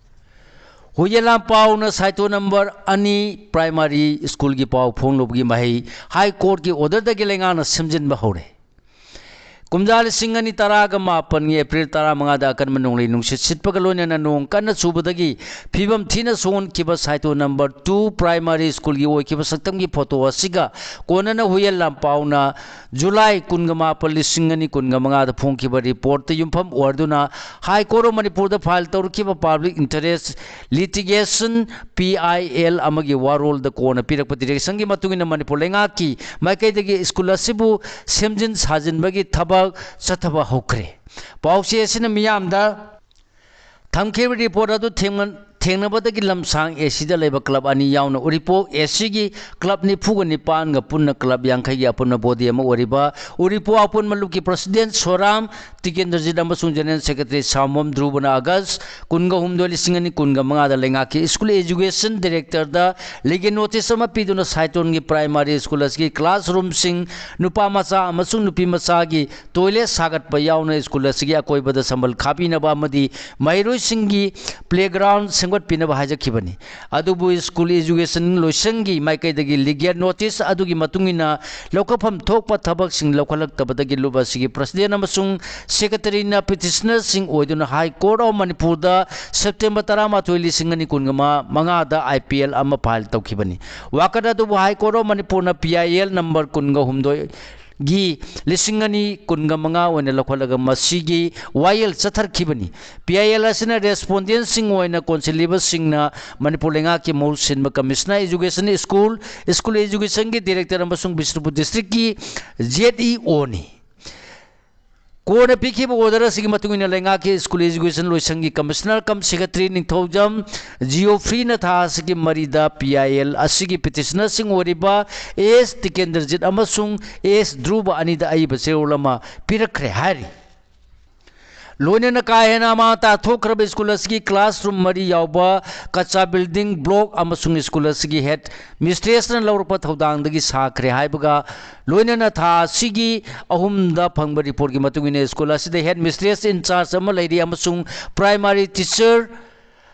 ꯍꯨꯌꯦꯟ ꯂꯥꯟꯄꯥꯎꯅ ꯁꯥꯏꯇꯣ ꯅꯝꯕꯔ ꯑꯅꯤ ꯄ꯭ꯔꯥꯏꯃꯥꯔꯤ ꯁ꯭ꯀꯨꯜꯒꯤ ꯄꯥꯎ ꯐꯣꯡꯂꯨꯕꯒꯤ ꯃꯍꯩ ꯍꯥꯏ ꯀꯣꯔꯠꯀꯤ ꯑꯣꯔꯗꯔꯗꯒꯤ ꯂꯩꯉꯥꯛꯅ ꯁꯦꯝꯖꯤꯟꯕ ꯍꯧꯔꯦ꯫ ꯀꯨꯝꯖꯥ ꯂꯤꯁꯤꯡ ꯑꯅꯤ ꯇꯔꯥꯒ ꯃꯥꯄꯟꯒꯤ ꯑꯦꯄ꯭ꯔꯤꯜ ꯇꯔꯥꯃꯉꯥꯗ ꯑꯀꯟꯕ ꯅꯣꯡꯂꯩ ꯅꯨꯡꯁꯤꯠ ꯁꯤꯠꯄꯒ ꯂꯣꯏꯅꯅ ꯅꯣꯡ ꯀꯟꯅ ꯆꯨꯕꯗꯒꯤ ꯐꯤꯕꯝ ꯊꯤꯅ ꯁꯣꯛꯍꯟꯈꯤꯕ ꯁꯥꯏꯇꯣ ꯅꯝꯕꯔ ꯇꯨ ꯄ꯭ꯔꯥꯏꯃꯥꯔꯤ ꯁ꯭ꯀꯨꯜꯒꯤ ꯑꯣꯏꯈꯤꯕ ꯁꯛꯇꯝꯒꯤ ꯐꯣꯇꯣ ꯑꯁꯤꯒ ꯀꯣꯟꯅꯅ ꯍꯨꯌꯦꯟ ꯂꯥꯟꯄꯥꯎꯅ ꯖꯨꯂꯥꯏ ꯀꯨꯟꯒ ꯃꯥꯄꯟ, ꯂꯤꯁꯤꯡ ꯑꯅꯤ ꯀꯨꯟꯒ ꯃꯉꯥꯗ ꯐꯣꯡꯈꯤꯕ ꯔꯤꯄꯣꯔꯠꯇ ꯌꯨꯝꯐꯝ ꯑꯣꯏꯔꯗꯨꯅ ꯍꯥꯏ ꯀꯣꯔꯠ ꯑꯣꯐ ꯃꯅꯤꯄꯨꯔꯗ ꯐꯥꯏꯜ ꯇꯧꯔꯛꯈꯤꯕ public interest litigation, P I L, ꯑꯃꯒꯤ ꯋꯥꯔꯣꯜꯗ ꯀꯣꯟꯅ ꯄꯤꯔꯛꯄ ꯗꯤꯔꯦꯛꯁꯟꯒꯤ ꯃꯇꯨꯡ ꯏꯟꯅ ꯃꯅꯤꯄꯨꯔ ꯂꯩꯉꯥꯛꯀꯤ ꯃꯥꯏꯀꯩꯗꯒꯤ ꯁ꯭ꯀꯨꯜ ꯑꯁꯤꯕꯨ ꯁꯦꯝꯖꯤꯟ ꯁꯥꯖꯤꯟꯕꯒꯤ ꯊꯕꯛ ꯆꯠꯊꯕ ꯍꯧꯈ꯭ꯔꯦ꯫ ꯄꯥꯎꯆꯦ ꯑꯁꯤꯅ ꯃꯤꯌꯥꯝꯗ ꯊꯝꯈꯤꯕ ꯔꯤꯄꯣꯔꯠ ꯑꯗꯨ ꯊꯦꯡꯅ-, ꯊꯦꯡꯅꯕꯗꯒꯤ ꯂꯝꯁꯥꯡ ꯑꯦ ꯁꯤꯗ ꯂꯩꯕ ꯀ꯭ꯂꯕ ꯑꯅꯤ ꯌꯥꯎꯅ ꯎꯔꯤꯄꯣꯛ ꯑꯦ ꯁꯤꯒꯤ ꯀ꯭ꯂꯕ ꯅꯤꯐꯨꯒ ꯅꯤꯄꯥꯟꯒ ꯄꯨꯟꯅ ꯀ꯭ꯂꯕ ꯌꯥꯡꯈꯩꯒꯤ ꯑꯄꯨꯟꯕ ꯕꯣꯗꯤ ꯑꯃ ꯑꯣꯏꯔꯤꯕ ꯎꯔꯤꯄꯣꯛ ꯑꯄꯨꯟꯕ ꯂꯨꯞꯀꯤ ꯄ꯭ꯔꯁꯤꯗꯦꯟ ꯁꯣꯔꯥꯝ ꯇꯤꯀꯦꯟꯗ꯭ꯔꯖꯤꯠ ꯑꯃꯁꯨꯡ ꯖꯦꯅꯔꯦꯜ ꯁꯦꯀ꯭ꯔꯦꯇꯔꯤ ꯁꯥꯃꯣꯝ ꯙ꯭ꯔꯨꯕꯅ ꯑꯥꯒꯁ ꯀꯨꯟꯒ ꯍꯨꯝꯗꯣꯏ, ꯂꯤꯁꯤꯡ ꯑꯅꯤ ꯀꯨꯟꯒ ꯃꯉꯥꯗ ꯂꯩꯉꯥꯛꯀꯤ ꯁ꯭ꯀꯨꯜ ꯑꯦꯖꯨꯀꯦꯁꯟ ꯗꯤꯔꯦꯛꯇꯔꯗ ꯂꯤꯒꯦꯜ ꯅꯣꯇꯤꯁ ꯑꯃ ꯄꯤꯗꯨꯅ ꯁꯥꯏꯇꯣꯟꯒꯤ ꯄ꯭ꯔꯥꯏꯃꯥꯔꯤ ꯁ꯭ꯀꯨꯜ ꯑꯁꯤꯒꯤ ꯀ꯭ꯂꯥꯁꯔꯨꯝꯁꯤꯡ, ꯅꯨꯄꯥ ꯃꯆꯥ ꯑꯃꯁꯨꯡ ꯅꯨꯄꯤ ꯃꯆꯥꯒꯤ ꯇꯣꯏꯂꯦꯠ ꯁꯥꯒꯠꯄ ꯌꯥꯎꯅ ꯁ꯭ꯀꯨꯜ ꯑꯁꯤꯒꯤ ꯑꯀꯣꯏꯕꯗ ꯁꯝꯕꯜ ꯈꯥꯕꯤꯅꯕ ꯑꯃꯗꯤ ꯃꯍꯩꯔꯣꯏꯁꯤꯡꯒꯤ ꯄ꯭ꯂꯦꯒ꯭ꯔꯥꯎꯟ ꯁꯦꯝꯒꯠꯄꯤꯅꯕ ꯍꯥꯏꯖꯈꯤꯕꯅꯤ꯫ ꯑꯗꯨꯕꯨ ꯁ꯭ꯀꯨꯜ ꯑꯦꯖꯨꯀꯦꯁꯟ ꯂꯣꯏꯁꯪꯒꯤ ꯃꯥꯏꯀꯩꯗꯒꯤ ꯂꯤꯒꯦꯜ ꯅꯣꯇꯤꯁ ꯑꯗꯨꯒꯤ ꯃꯇꯨꯡ ꯏꯟꯅ ꯂꯧꯈꯠꯐꯝ ꯊꯣꯛꯄ ꯊꯕꯛꯁꯤꯡ ꯂꯧꯈꯠꯂꯛꯇꯕꯗꯒꯤ ꯂꯨꯞ ꯑꯁꯤꯒꯤ ꯄ꯭ꯔꯁꯤꯗꯦꯟ ꯑꯃꯁꯨꯡ ꯁꯦꯀ꯭ꯔꯦꯇꯔꯤꯅ ꯄꯤꯇꯤꯁꯅꯔꯁꯤꯡ ꯑꯣꯏꯗꯨꯅ ꯍꯥꯏ ꯀꯣꯔꯠ ꯑꯣꯐ ꯃꯅꯤꯄꯨꯔꯗ ꯁꯦꯞꯇꯦꯝꯕꯔ ꯇꯔꯥꯃꯥꯊꯣꯏ, ꯂꯤꯁꯤꯡ ꯑꯅꯤ ꯀꯨꯟꯒ ꯃꯉꯥꯗ ꯑꯥꯏ ꯄꯤ ꯑꯦꯜ ꯑꯃ ꯐꯥꯏꯜ ꯇꯧꯈꯤꯕꯅꯤ꯫ ꯋꯥꯀꯠ ꯑꯗꯨꯕꯨ ꯍꯥꯏ ꯀꯣꯔꯠ ꯑꯣꯐ ꯃꯅꯤꯄꯨꯔꯅ ꯄꯤ ꯑꯥꯏ ꯑꯦꯜ ꯅꯝꯕꯔ ꯀꯨꯟꯒ ꯍꯨꯝꯗꯣꯏ ꯒꯤ ꯂꯤꯁꯤꯡ ꯑꯅꯤ ꯀꯨꯟꯒ ꯃꯉꯥ ꯑꯣꯏꯅ ꯂꯧꯈꯠꯂꯒ ꯃꯁꯤꯒꯤ ꯋꯥꯌꯦꯜ ꯆꯠꯊꯔꯛꯈꯤꯕꯅꯤ꯫ ꯄꯤ ꯑꯥꯏ ꯑꯦꯜ ꯑꯁꯤꯅ ꯔꯦꯁꯄꯣꯟꯗꯦꯟꯁꯤꯡ ꯑꯣꯏꯅ ꯀꯣꯟꯁꯤꯜꯂꯤꯕꯁꯤꯡꯅ ꯃꯅꯤꯄꯨꯔ ꯂꯩꯉꯥꯛꯀꯤ ꯃꯍꯨꯠ ꯁꯤꯟꯕ ꯀꯃꯤꯁꯅꯔ ꯏꯖꯨꯀꯦꯁꯟ ꯁ꯭ꯀꯨꯜ, ꯁ꯭ꯀꯨꯜ ꯏꯖꯨꯀꯦꯁꯟꯒꯤ ꯗꯤꯔꯦꯛꯇꯔ ꯑꯃꯁꯨꯡ ꯕꯤꯁꯅꯨꯄꯨꯔ ꯗꯤꯁꯇ꯭ꯔꯤꯛꯀꯤ ꯖꯦꯠ ꯏ ꯑꯣꯅꯤ꯫ ꯀꯣꯟꯅ ꯄꯤꯈꯤꯕ ꯑꯣꯔꯗꯔ ꯑꯁꯤꯒꯤ ꯃꯇꯨꯡ ꯏꯟꯅ ꯂꯩꯉꯥꯛꯀꯤ ꯁ꯭ꯀꯨꯜ ꯏꯖꯨꯀꯦꯁꯟ ꯂꯣꯏꯁꯪꯒꯤ ꯀꯃꯤꯁꯅꯔ ꯀꯝ ꯁꯦꯀ꯭ꯔꯦꯇꯔꯤ ꯅꯤꯡꯊꯧꯖꯝ ꯖꯤꯑꯣꯐ꯭ꯔꯤꯅ ꯊꯥ ꯑꯁꯤꯒꯤ ꯃꯔꯤꯗ ꯄꯤ ꯑꯥꯏ ꯑꯦꯜ ꯑꯁꯤꯒꯤ ꯄꯤꯇꯤꯁꯅꯔꯁꯤꯡ ꯑꯣꯏꯔꯤꯕ ꯑꯦ ꯑꯦꯁ ꯇꯤꯀꯦꯟꯗ꯭ꯔꯖꯤꯠ ꯑꯃꯁꯨꯡ ꯑꯦ ꯑꯦꯁ ꯙ꯭ꯔꯨꯕ ꯑꯅꯤꯗ ꯑꯏꯕ ꯆꯦꯔꯣꯜ ꯑꯃ ꯄꯤꯔꯛꯈ꯭ꯔꯦ ꯍꯥꯏꯔꯤ꯫ ꯂꯣꯏꯅꯅ ꯀꯥ ꯍꯦꯟꯅ ꯑꯃꯥꯡ ꯑꯇꯥ ꯊꯣꯛꯈ꯭ꯔꯕ ꯁ꯭ꯀꯨꯜ ꯑꯁꯤꯒꯤ ꯀ꯭ꯂꯥꯁꯔꯨꯝ ꯃꯔꯤ ꯌꯥꯎꯕ ꯀꯆꯥ ꯕꯤꯜꯗꯤꯡ ꯕ꯭ꯂꯣꯛ ꯑꯃꯁꯨꯡ ꯁ꯭ꯀꯨꯜ ꯑꯁꯤꯒꯤ ꯍꯦꯗ ꯃꯤꯁꯇ꯭ꯔꯦꯁꯅ ꯂꯧꯔꯛꯄ ꯊꯧꯗꯥꯡꯗꯒꯤ ꯁꯥꯈ꯭ꯔꯦ ꯍꯥꯏꯕꯒ ꯂꯣꯏꯅꯅ ꯊꯥ ꯑꯁꯤꯒꯤ ꯑꯍꯨꯝꯗ ꯐꯪꯕ ꯔꯤꯄꯣꯔꯠꯀꯤ ꯃꯇꯨꯡ ꯏꯟꯅ ꯁ꯭ꯀꯨꯜ ꯑꯁꯤꯗ ꯍꯦꯗ ꯃꯤꯁꯇ꯭ꯔꯦꯁ ꯏꯟꯆꯥꯔꯖ ꯑꯃ ꯂꯩꯔꯤ ꯑꯃꯁꯨꯡ ꯄ꯭ꯔꯥꯏꯃꯥꯔꯤ ꯇꯤꯆꯔ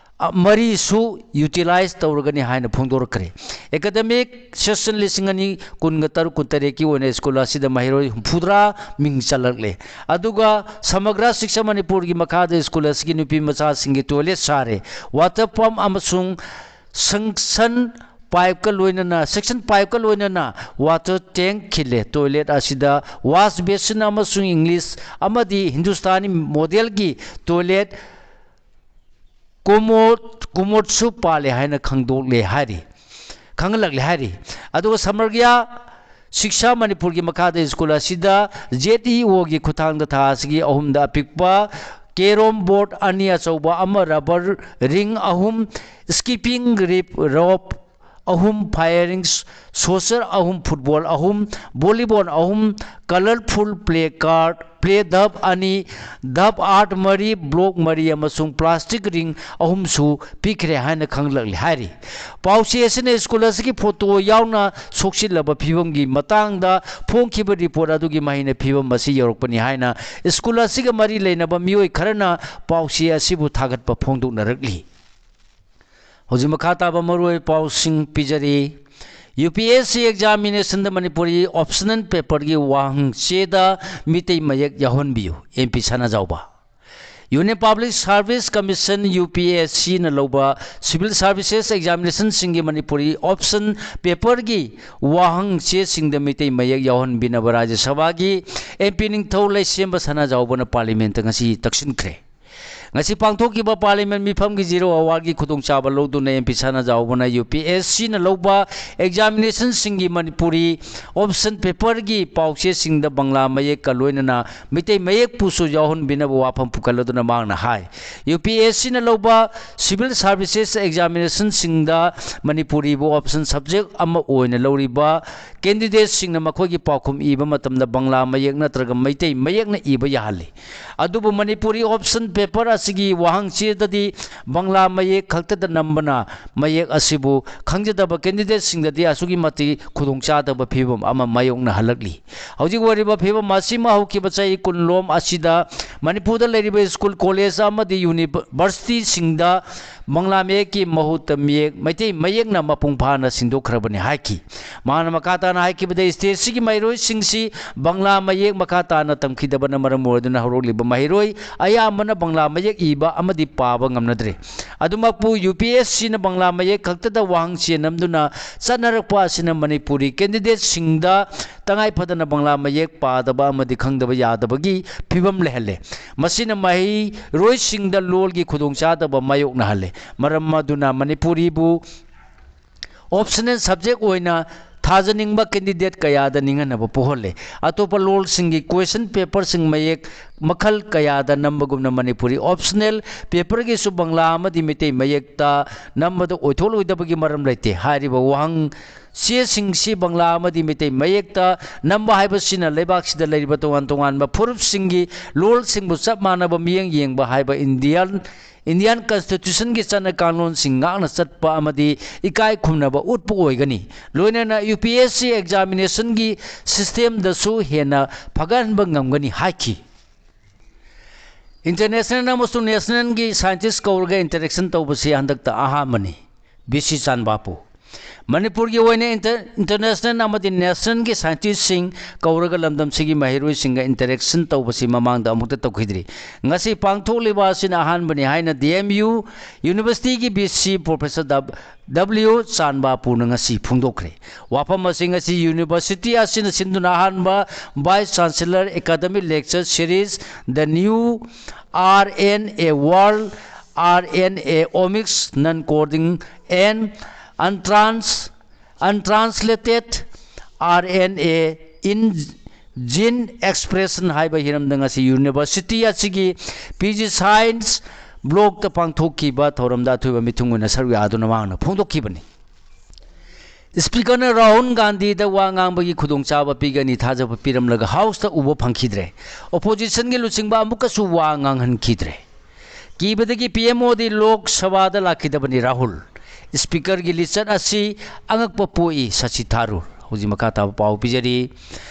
ꯃꯔꯤꯁꯨ ꯌꯨꯇꯤꯂꯥꯏꯖ ꯇꯧꯔꯒꯅꯤ ꯍꯥꯏꯅ ꯐꯣꯡꯗꯣꯔꯛꯈ꯭ꯔꯦ꯫ ꯑꯦꯀꯥꯗꯃꯤꯛ ꯁꯦꯁꯟ ꯂꯤꯁꯤꯡ ꯑꯅꯤ ꯀꯨꯟꯒ ꯇꯔꯨꯛ ꯀꯨꯟꯇꯔꯦꯠꯀꯤ ꯑꯣꯏꯅ ꯁ꯭ꯀꯨꯜ ꯑꯁꯤꯗ ꯃꯍꯩꯔꯣꯏ ꯍꯨꯝꯐꯨꯇꯔꯥ ꯃꯤꯡ ꯆꯜꯂꯛꯂꯦ꯫ ꯑꯗꯨꯒ ꯁꯃꯒ꯭ꯔꯥ ꯁꯤꯛꯁꯥ ꯃꯅꯤꯄꯨꯔꯒꯤ ꯃꯈꯥꯗ ꯁ꯭ꯀꯨꯜ ꯑꯁꯤꯒꯤ ꯅꯨꯄꯤ ꯃꯆꯥꯁꯤꯡꯒꯤ ꯇꯣꯏꯂꯦꯠ ꯁꯥꯔꯦ꯫ ꯋꯥꯇꯔ ꯄꯝꯞ ꯑꯃꯁꯨꯡ ꯁꯪꯁꯟ ꯄꯥꯏꯞꯀ ꯂꯣꯏꯅꯅ, ꯁꯦꯛꯁꯟ ꯄꯥꯏꯞꯀ ꯂꯣꯏꯅꯅ ꯋꯥꯇꯔ ꯇꯦꯡ ꯈꯤꯜꯂꯦ꯫ ꯇꯣꯏꯂꯦꯠ ꯑꯁꯤꯗ ꯋꯥꯁ ꯕꯦꯁꯤꯟ ꯑꯃꯁꯨꯡ ꯏꯪꯂꯤꯁ ꯑꯃꯗꯤ ꯍꯤꯟꯗꯨꯁꯇꯥꯅꯤ ꯃꯣꯗꯦꯜꯒꯤ ꯇꯣꯏꯂꯦꯠ ꯀꯣꯃꯣꯗ, ꯀꯣꯃꯣꯗꯁꯨ ꯄꯥꯜꯂꯦ ꯍꯥꯏꯅ ꯈꯪꯗꯣꯛꯂꯦ ꯍꯥꯏꯔꯤ, ꯈꯪꯍꯜꯂꯛꯂꯦ ꯍꯥꯏꯔꯤ꯫ ꯑꯗꯨꯒ ꯁꯃꯒ꯭ꯔꯥ ꯁꯤꯛꯁꯥ ꯃꯅꯤꯄꯨꯔꯒꯤ ꯃꯈꯥꯗ ꯁ꯭ꯀꯨꯜ ꯑꯁꯤꯗ ꯖꯦꯠ ꯏ ꯑꯣꯒꯤ ꯈꯨꯠꯊꯥꯡꯗ ꯊꯥ ꯑꯁꯤꯒꯤ ꯑꯍꯨꯝꯗ ꯑꯄꯤꯛꯄ ꯀꯦꯔꯣꯝ ꯕꯣꯔꯗ ꯑꯅꯤ, ꯑꯆꯧꯕ ꯑꯃ, ꯔꯕꯔ ꯔꯤꯡ ꯑꯍꯨꯝ, ꯁ꯭ꯀꯤꯄꯤꯡ ꯔꯤꯞ ꯔꯣꯞ ꯑꯍꯨꯝ, ꯐꯥꯏꯌꯔꯤꯡ ꯁꯣꯁꯔ ꯑꯍꯨꯝ, ꯐꯨꯠꯕꯣꯜ ꯑꯍꯨꯝ, ꯚꯣꯂꯤꯕꯣꯜ ꯑꯍꯨꯝ, ꯀꯂꯔꯐꯨꯜ ꯄ꯭ꯂꯦ ꯀꯥꯔꯗ, ꯄ꯭ꯂꯦ ꯗꯕ ꯑꯅꯤ, ꯗꯕ ꯑꯥꯔꯠ ꯃꯔꯤ, ꯕ꯭ꯂꯣꯛ ꯃꯔꯤ ꯑꯃꯁꯨꯡ ꯄ꯭ꯂꯥꯁꯇꯤꯛ ꯔꯤꯡ ꯑꯍꯨꯝꯁꯨ ꯄꯤꯈ꯭ꯔꯦ ꯍꯥꯏꯅ ꯈꯪꯂꯛꯂꯦ ꯍꯥꯏꯔꯤ꯫ ꯄꯥꯎꯆꯦ ꯑꯁꯤꯅ ꯁ꯭ꯀꯨꯜ ꯑꯁꯤꯒꯤ ꯐꯣꯇꯣ ꯌꯥꯎꯅ ꯁꯣꯛꯆꯤꯜꯂꯕ ꯐꯤꯕꯝꯒꯤ ꯃꯇꯥꯡꯗ ꯐꯣꯡꯈꯤꯕ ꯔꯤꯄꯣꯔꯠ ꯑꯗꯨꯒꯤ ꯃꯍꯩꯅ ꯐꯤꯕꯝ ꯑꯁꯤ ꯌꯧꯔꯛꯄꯅꯤ ꯍꯥꯏꯅ ꯁ꯭ꯀꯨꯜ ꯑꯁꯤꯒ ꯃꯔꯤ ꯂꯩꯅꯕ ꯃꯤꯑꯣꯏ ꯈꯔꯅ ꯄꯥꯎꯆꯦ ꯑꯁꯤꯕꯨ ꯊꯥꯒꯠꯄ ꯐꯣꯡꯗꯣꯛꯅꯔꯛꯂꯤ꯫ ꯍꯧꯖꯤꯛ ꯃꯈꯥ ꯇꯥꯕ ꯃꯔꯨꯑꯣꯏꯕ ꯄꯥꯎꯁꯤꯡ ꯄꯤꯖꯔꯤ꯫ U P S C ꯑꯦꯛꯖꯥꯃꯤꯅꯦꯁꯟꯗ Manipuri optional ꯄꯦꯄꯔꯒꯤ ꯋꯥꯍꯪ ꯆꯦꯗ ꯃꯤꯇꯩ ꯃꯌꯦꯛ ꯌꯥꯎꯍꯟꯕꯤꯌꯨ꯫ ꯑꯦꯝ ꯄꯤ ꯁꯅꯥꯖꯥꯎꯕ꯫ Union Public Service Commission, UPSCꯅ ꯂꯧꯕ Civil Services Examinationꯁꯤꯡꯒꯤ ꯃꯅꯤꯄꯨꯔꯤ option paperꯒꯤ ꯋꯥꯍꯪ ꯆꯦꯁꯤꯡꯗ ꯃꯩꯇꯩ ꯃꯌꯦꯛ ꯌꯥꯎꯍꯟꯕꯤꯅꯕ ꯔꯥꯖ꯭ꯌ ꯁꯚꯥꯒꯤ MP ꯅꯤꯡꯊꯧ ꯂꯩꯁꯦꯝꯕ ꯁꯅꯥꯖꯥꯎꯕꯅ Parliamentꯇ ꯉꯁꯤ ꯇꯛꯁꯤꯟꯈ꯭ꯔꯦ꯫ ꯉꯁꯤ ꯄꯥꯡꯊꯣꯛꯈꯤꯕ Parliament ꯃꯤꯐꯝꯒꯤ zero hourꯒꯤ ꯈꯨꯗꯣꯡꯆꯥꯕ ꯂꯧꯗꯨꯅ MP ꯁꯅꯥꯖꯥꯎꯕꯅ UPSCꯅ ꯂꯧꯕ examinationꯁꯤꯡꯒꯤ ꯃꯅꯤꯄꯨꯔꯤ option paperꯒꯤ ꯄꯥꯎꯆꯦꯁꯤꯡꯗ ꯕꯪꯂꯥ ꯃꯌꯦꯛꯀ ꯂꯣꯏꯅꯅ ꯃꯩꯇꯩ ꯃꯌꯦꯛꯄꯨꯁꯨ ꯌꯥꯎꯍꯟꯕꯤꯅꯕ ꯋꯥꯐꯝ ꯄꯨꯈꯠꯂꯗꯨꯅ ꯃꯍꯥꯛꯅ ꯍꯥꯏ, UPSCꯅ ꯂꯧꯕ Civil Services Examinationꯁꯤꯡꯗ ꯃꯅꯤꯄꯨꯔꯤꯕꯨ option subject ꯑꯃ ꯑꯣꯏꯅ ꯂꯧꯔꯤꯕ candidateꯁꯤꯡꯅ ꯃꯈꯣꯏꯒꯤ ꯄꯥꯎꯈꯨꯝ ꯏꯕ ꯃꯇꯝꯗ ꯕꯪꯂꯥ ꯃꯌꯦꯛ ꯅꯠꯇ꯭ꯔꯒ ꯃꯩꯇꯩ ꯃꯌꯦꯛꯅ ꯏꯕ ꯌꯥꯍꯜꯂꯤ꯫ ꯑꯗꯨꯕꯨ ꯃꯅꯤꯄꯨꯔꯤ option paper ꯑꯁꯤꯒꯤ ꯋꯥꯍꯪ ꯆꯦꯗꯗꯤ ꯕꯪꯂꯥ ꯃꯌꯦꯛ ꯈꯛꯇꯗ ꯅꯝꯕꯅ ꯃꯌꯦꯛ ꯑꯁꯤꯕꯨ ꯈꯪꯖꯗꯕ candidateꯁꯤꯡꯗꯗꯤ ꯑꯁꯨꯛꯀꯤ ꯃꯇꯤꯛ ꯈꯨꯗꯣꯡꯆꯥꯗꯕ ꯐꯤꯕꯝ ꯑꯃ ꯃꯥꯌꯣꯛꯅꯍꯜꯂꯛꯂꯤ꯫ ꯍꯧꯖꯤꯛ ꯑꯣꯏꯔꯤꯕ ꯐꯤꯕꯝ ꯑꯁꯤꯃ ꯍꯧꯈꯤꯕ ꯆꯍꯤ ꯀꯨꯟꯂꯣꯝ ꯑꯁꯤꯗ ꯃꯅꯤꯄꯨꯔꯗ ꯂꯩꯔꯤꯕ school, college ꯑꯃꯗꯤ universityꯁꯤꯡꯗ ꯕꯪꯂꯥ ꯃꯌꯦꯛꯀꯤ ꯃꯍꯨꯠꯇ ꯃꯌꯦꯛ, ꯃꯩꯇꯩ ꯃꯌꯦꯛꯅ ꯃꯄꯨꯡ ꯐꯥꯅ ꯁꯤꯟꯗꯣꯛꯈ꯭ꯔꯕꯅꯤ ꯍꯥꯏꯈꯤ꯫ ꯃꯍꯥꯛꯅ ꯃꯈꯥ ꯇꯥꯅ ꯍꯥꯏꯈꯤꯕꯗ, stateꯁꯤꯒꯤ ꯃꯍꯩꯔꯣꯏꯁꯤꯡꯁꯤ ꯕꯪꯂꯥ ꯃꯌꯦꯛ ꯃꯈꯥ ꯇꯥꯅ ꯇꯝꯈꯤꯗꯕꯅ ꯃꯔꯝ ꯑꯣꯏꯗꯨꯅ ꯍꯧꯔꯛꯂꯤꯕ ꯃꯍꯩꯔꯣꯏ ꯑꯌꯥꯝꯕꯅ ꯕꯪꯂꯥ ꯃꯌꯦꯛ ꯏꯕ ꯑꯃꯗꯤ ꯄꯥꯕ ꯉꯝꯅꯗ꯭ꯔꯦ꯫ ꯑꯗꯨꯃꯛꯄꯨ UPSCꯅ ꯕꯪꯂꯥ ꯃꯌꯦꯛ ꯈꯛꯇꯗ ꯋꯥꯍꯪ ꯆꯦ ꯅꯝꯗꯨꯅ ꯆꯠꯅꯔꯛꯄ ꯑꯁꯤꯅ ꯃꯅꯤꯄꯨꯔꯤ candidateꯁꯤꯡꯗ ꯇꯉꯥꯏ ꯐꯗꯅ ꯕꯪꯂꯥ ꯃꯌꯦꯛ ꯄꯥꯗꯕ ꯑꯃꯗꯤ ꯈꯪꯗꯕ ꯌꯥꯗꯕꯒꯤ ꯐꯤꯕꯝ ꯂꯩꯍꯜꯂꯦ꯫ ꯃꯁꯤꯅ ꯃꯍꯩꯔꯣꯏꯁꯤꯡꯗ ꯂꯣꯜꯒꯤ ꯈꯨꯗꯣꯡꯆꯥꯗꯕ ꯃꯥꯌꯣꯛꯅꯍꯜꯂꯦ꯫ ꯃꯔꯝ ꯑꯗꯨꯅ ꯃꯅꯤꯄꯨꯔꯤꯕꯨ optional subject ꯑꯣꯏꯅ ꯊꯥꯖꯅꯤꯡꯕ candidate ꯀꯌꯥꯗ ꯅꯤꯡꯍꯟꯅꯕ ꯄꯣꯛꯍꯜꯂꯦ꯫ ꯑꯇꯣꯞꯄ ꯂꯣꯜꯁꯤꯡꯒꯤ question paperꯁꯤꯡ ꯃꯌꯦꯛ ꯃꯈꯜ ꯀꯌꯥꯗ ꯅꯝꯕꯒꯨꯝꯅ ꯃꯅꯤꯄꯨꯔꯤ optional paperꯒꯤꯁꯨ ꯕꯪꯂꯥ ꯑꯃꯗꯤ ꯃꯩꯇꯩ ꯃꯌꯦꯛꯇ ꯅꯝꯕꯗ ꯑꯣꯏꯊꯣꯛꯂꯣꯏꯗꯕꯒꯤ ꯃꯔꯝ ꯂꯩꯇꯦ꯫ ꯍꯥꯏꯔꯤꯕ ꯋꯥꯍꯪ ꯆꯦꯁꯤꯡꯁꯤ ꯕꯪꯂꯥ ꯑꯃꯗꯤ ꯃꯩꯇꯩ ꯃꯌꯦꯛꯇ ꯅꯝꯕ ꯍꯥꯏꯕꯁꯤꯅ ꯂꯩꯕꯥꯛꯁꯤꯗ ꯂꯩꯔꯤꯕ ꯇꯣꯉꯥꯟ ꯇꯣꯉꯥꯟꯕ ꯐꯨꯔꯨꯞꯁꯤꯡꯒꯤ ꯂꯣꯜꯁꯤꯡꯕꯨ ꯆꯞ ꯃꯥꯟꯅꯕ ꯃꯤꯠꯌꯦꯡ ꯌꯦꯡꯕ ꯍꯥꯏꯕ Indian, Indian Constitutionꯒꯤ ꯆꯠꯅ ꯀꯥꯡꯂꯣꯟꯁꯤꯡ ꯉꯥꯛꯅ ꯆꯠꯄ ꯑꯃꯗꯤ ꯏꯀꯥꯏ ꯈꯨꯝꯅꯕ ꯎꯠꯄ ꯑꯣꯏꯒꯅꯤ꯫ ꯂꯣꯏꯅꯅ UPSC examinationꯒꯤ systemꯗꯁꯨ ꯍꯦꯟꯅ ꯐꯒꯠꯍꯟꯕ ꯉꯝꯒꯅꯤ ꯍꯥꯏꯈꯤ꯫ International ꯑꯃꯁꯨꯡ nationalꯒꯤ scientist ꯀꯧꯔꯒ interaction ꯇꯧꯕꯁꯤ ꯍꯟꯗꯛꯇ ꯑꯍꯥꯟꯕꯅꯤ꯫ B C ꯆꯥꯟꯕꯥꯄꯨ꯫ ꯃꯅꯤꯄꯨꯔꯒꯤ ꯑꯣꯏꯅ ꯏꯟꯇꯔ-, ꯏꯟꯇꯔꯅꯦꯁꯅꯦꯜ ꯑꯃꯗꯤ ꯅꯦꯁꯅꯦꯜꯒꯤ ꯁꯥꯏꯟꯇꯤꯁꯁꯤꯡ ꯀꯧꯔꯒ ꯂꯝꯗꯝꯁꯤꯒꯤ ꯃꯍꯩꯔꯣꯏꯁꯤꯡꯒ ꯏꯟꯇꯔꯦꯛꯁꯟ ꯇꯧꯕꯁꯤ ꯃꯃꯥꯡꯗ ꯑꯃꯨꯛꯇ ꯇꯧꯈꯤꯗ꯭ꯔꯤ꯫ ꯉꯁꯤ ꯄꯥꯡꯊꯣꯛꯂꯤꯕ ꯑꯁꯤꯅ ꯑꯍꯥꯟꯕꯅꯤ ꯍꯥꯏꯅ ꯗꯤ ꯑꯦꯝ ꯌꯨ ꯌꯨꯅꯤꯚꯔꯁꯤꯇꯤꯒꯤ ꯚꯤ ꯁꯤ ꯄ꯭ꯔꯣꯐꯦꯁꯔ ꯗꯕ-, ꯗꯕ꯭ꯂꯤꯌꯨ ꯆꯥꯟꯕꯥꯄꯨꯔꯅ ꯉꯁꯤ ꯐꯣꯡꯗꯣꯛꯈ꯭ꯔꯦ꯫ ꯋꯥꯐꯝ ꯑꯁꯤ ꯉꯁꯤ ꯌꯨꯅꯤꯚꯔꯁꯤꯇꯤ ꯑꯁꯤꯅ ꯁꯤꯟꯗꯨꯅ ꯑꯍꯥꯟꯕ vice chancellor academic lecture series, The New R N A World, R N A Omics, Non-Coding and Untrans-, Untranslated R N A in Gene Expression ꯍꯥꯏꯕ ꯍꯤꯔꯝꯗ ꯉꯁꯤ ꯌꯨꯅꯤꯚꯔꯁꯤꯇꯤ ꯑꯁꯤꯒꯤ ꯄꯤ ꯖꯤ ꯁꯥꯏꯟꯁ ꯕ꯭ꯂꯣꯛꯇ ꯄꯥꯡꯊꯣꯛꯈꯤꯕ ꯊꯧꯔꯝꯗ ꯑꯊꯣꯏꯕ ꯃꯤꯊꯨꯡ ꯑꯣꯏꯅ ꯁꯔꯨꯛ ꯌꯥꯗꯨꯅ ꯃꯍꯥꯛꯅ ꯐꯣꯡꯗꯣꯛꯈꯤꯕꯅꯤ꯫ ꯁ꯭ꯄꯤꯀꯔꯅ ꯔꯥꯍꯨꯜ ꯒꯥꯟꯙꯤꯗ ꯋꯥ ꯉꯥꯡꯕꯒꯤ ꯈꯨꯗꯣꯡꯆꯥꯕ ꯄꯤꯒꯅꯤ ꯊꯥꯖꯕ ꯄꯤꯔꯝꯂꯒ ꯍꯥꯎꯁꯇ ꯎꯕ ꯐꯪꯈꯤꯗ꯭ꯔꯦ꯫ ꯑꯣꯄꯣꯖꯤꯁꯟꯒꯤ ꯂꯨꯆꯤꯡꯕ ꯑꯃꯨꯛꯀꯁꯨ ꯋꯥ ꯉꯥꯡꯍꯟꯈꯤꯗ꯭ꯔꯦ꯫ ꯀꯤꯕꯗꯒꯤ ꯄꯤ ꯑꯦꯝ ꯃꯣꯗꯤ ꯂꯣꯛ ꯁꯚꯥꯗ ꯂꯥꯛꯈꯤꯗꯕꯅꯤ ꯔꯥꯍꯨꯜ꯫ ꯁ꯭ꯄꯤꯀꯔꯒꯤ ꯂꯤꯆꯠ ꯑꯁꯤ ꯑꯉꯛꯄ ꯄꯣꯛꯏ, ꯁꯁꯤ ꯊꯥꯔꯨꯔ꯫ ꯍꯧꯖꯤꯛ ꯃꯈꯥ ꯇꯥꯕ ꯄꯥꯎ ꯄꯤꯖꯔꯤ꯫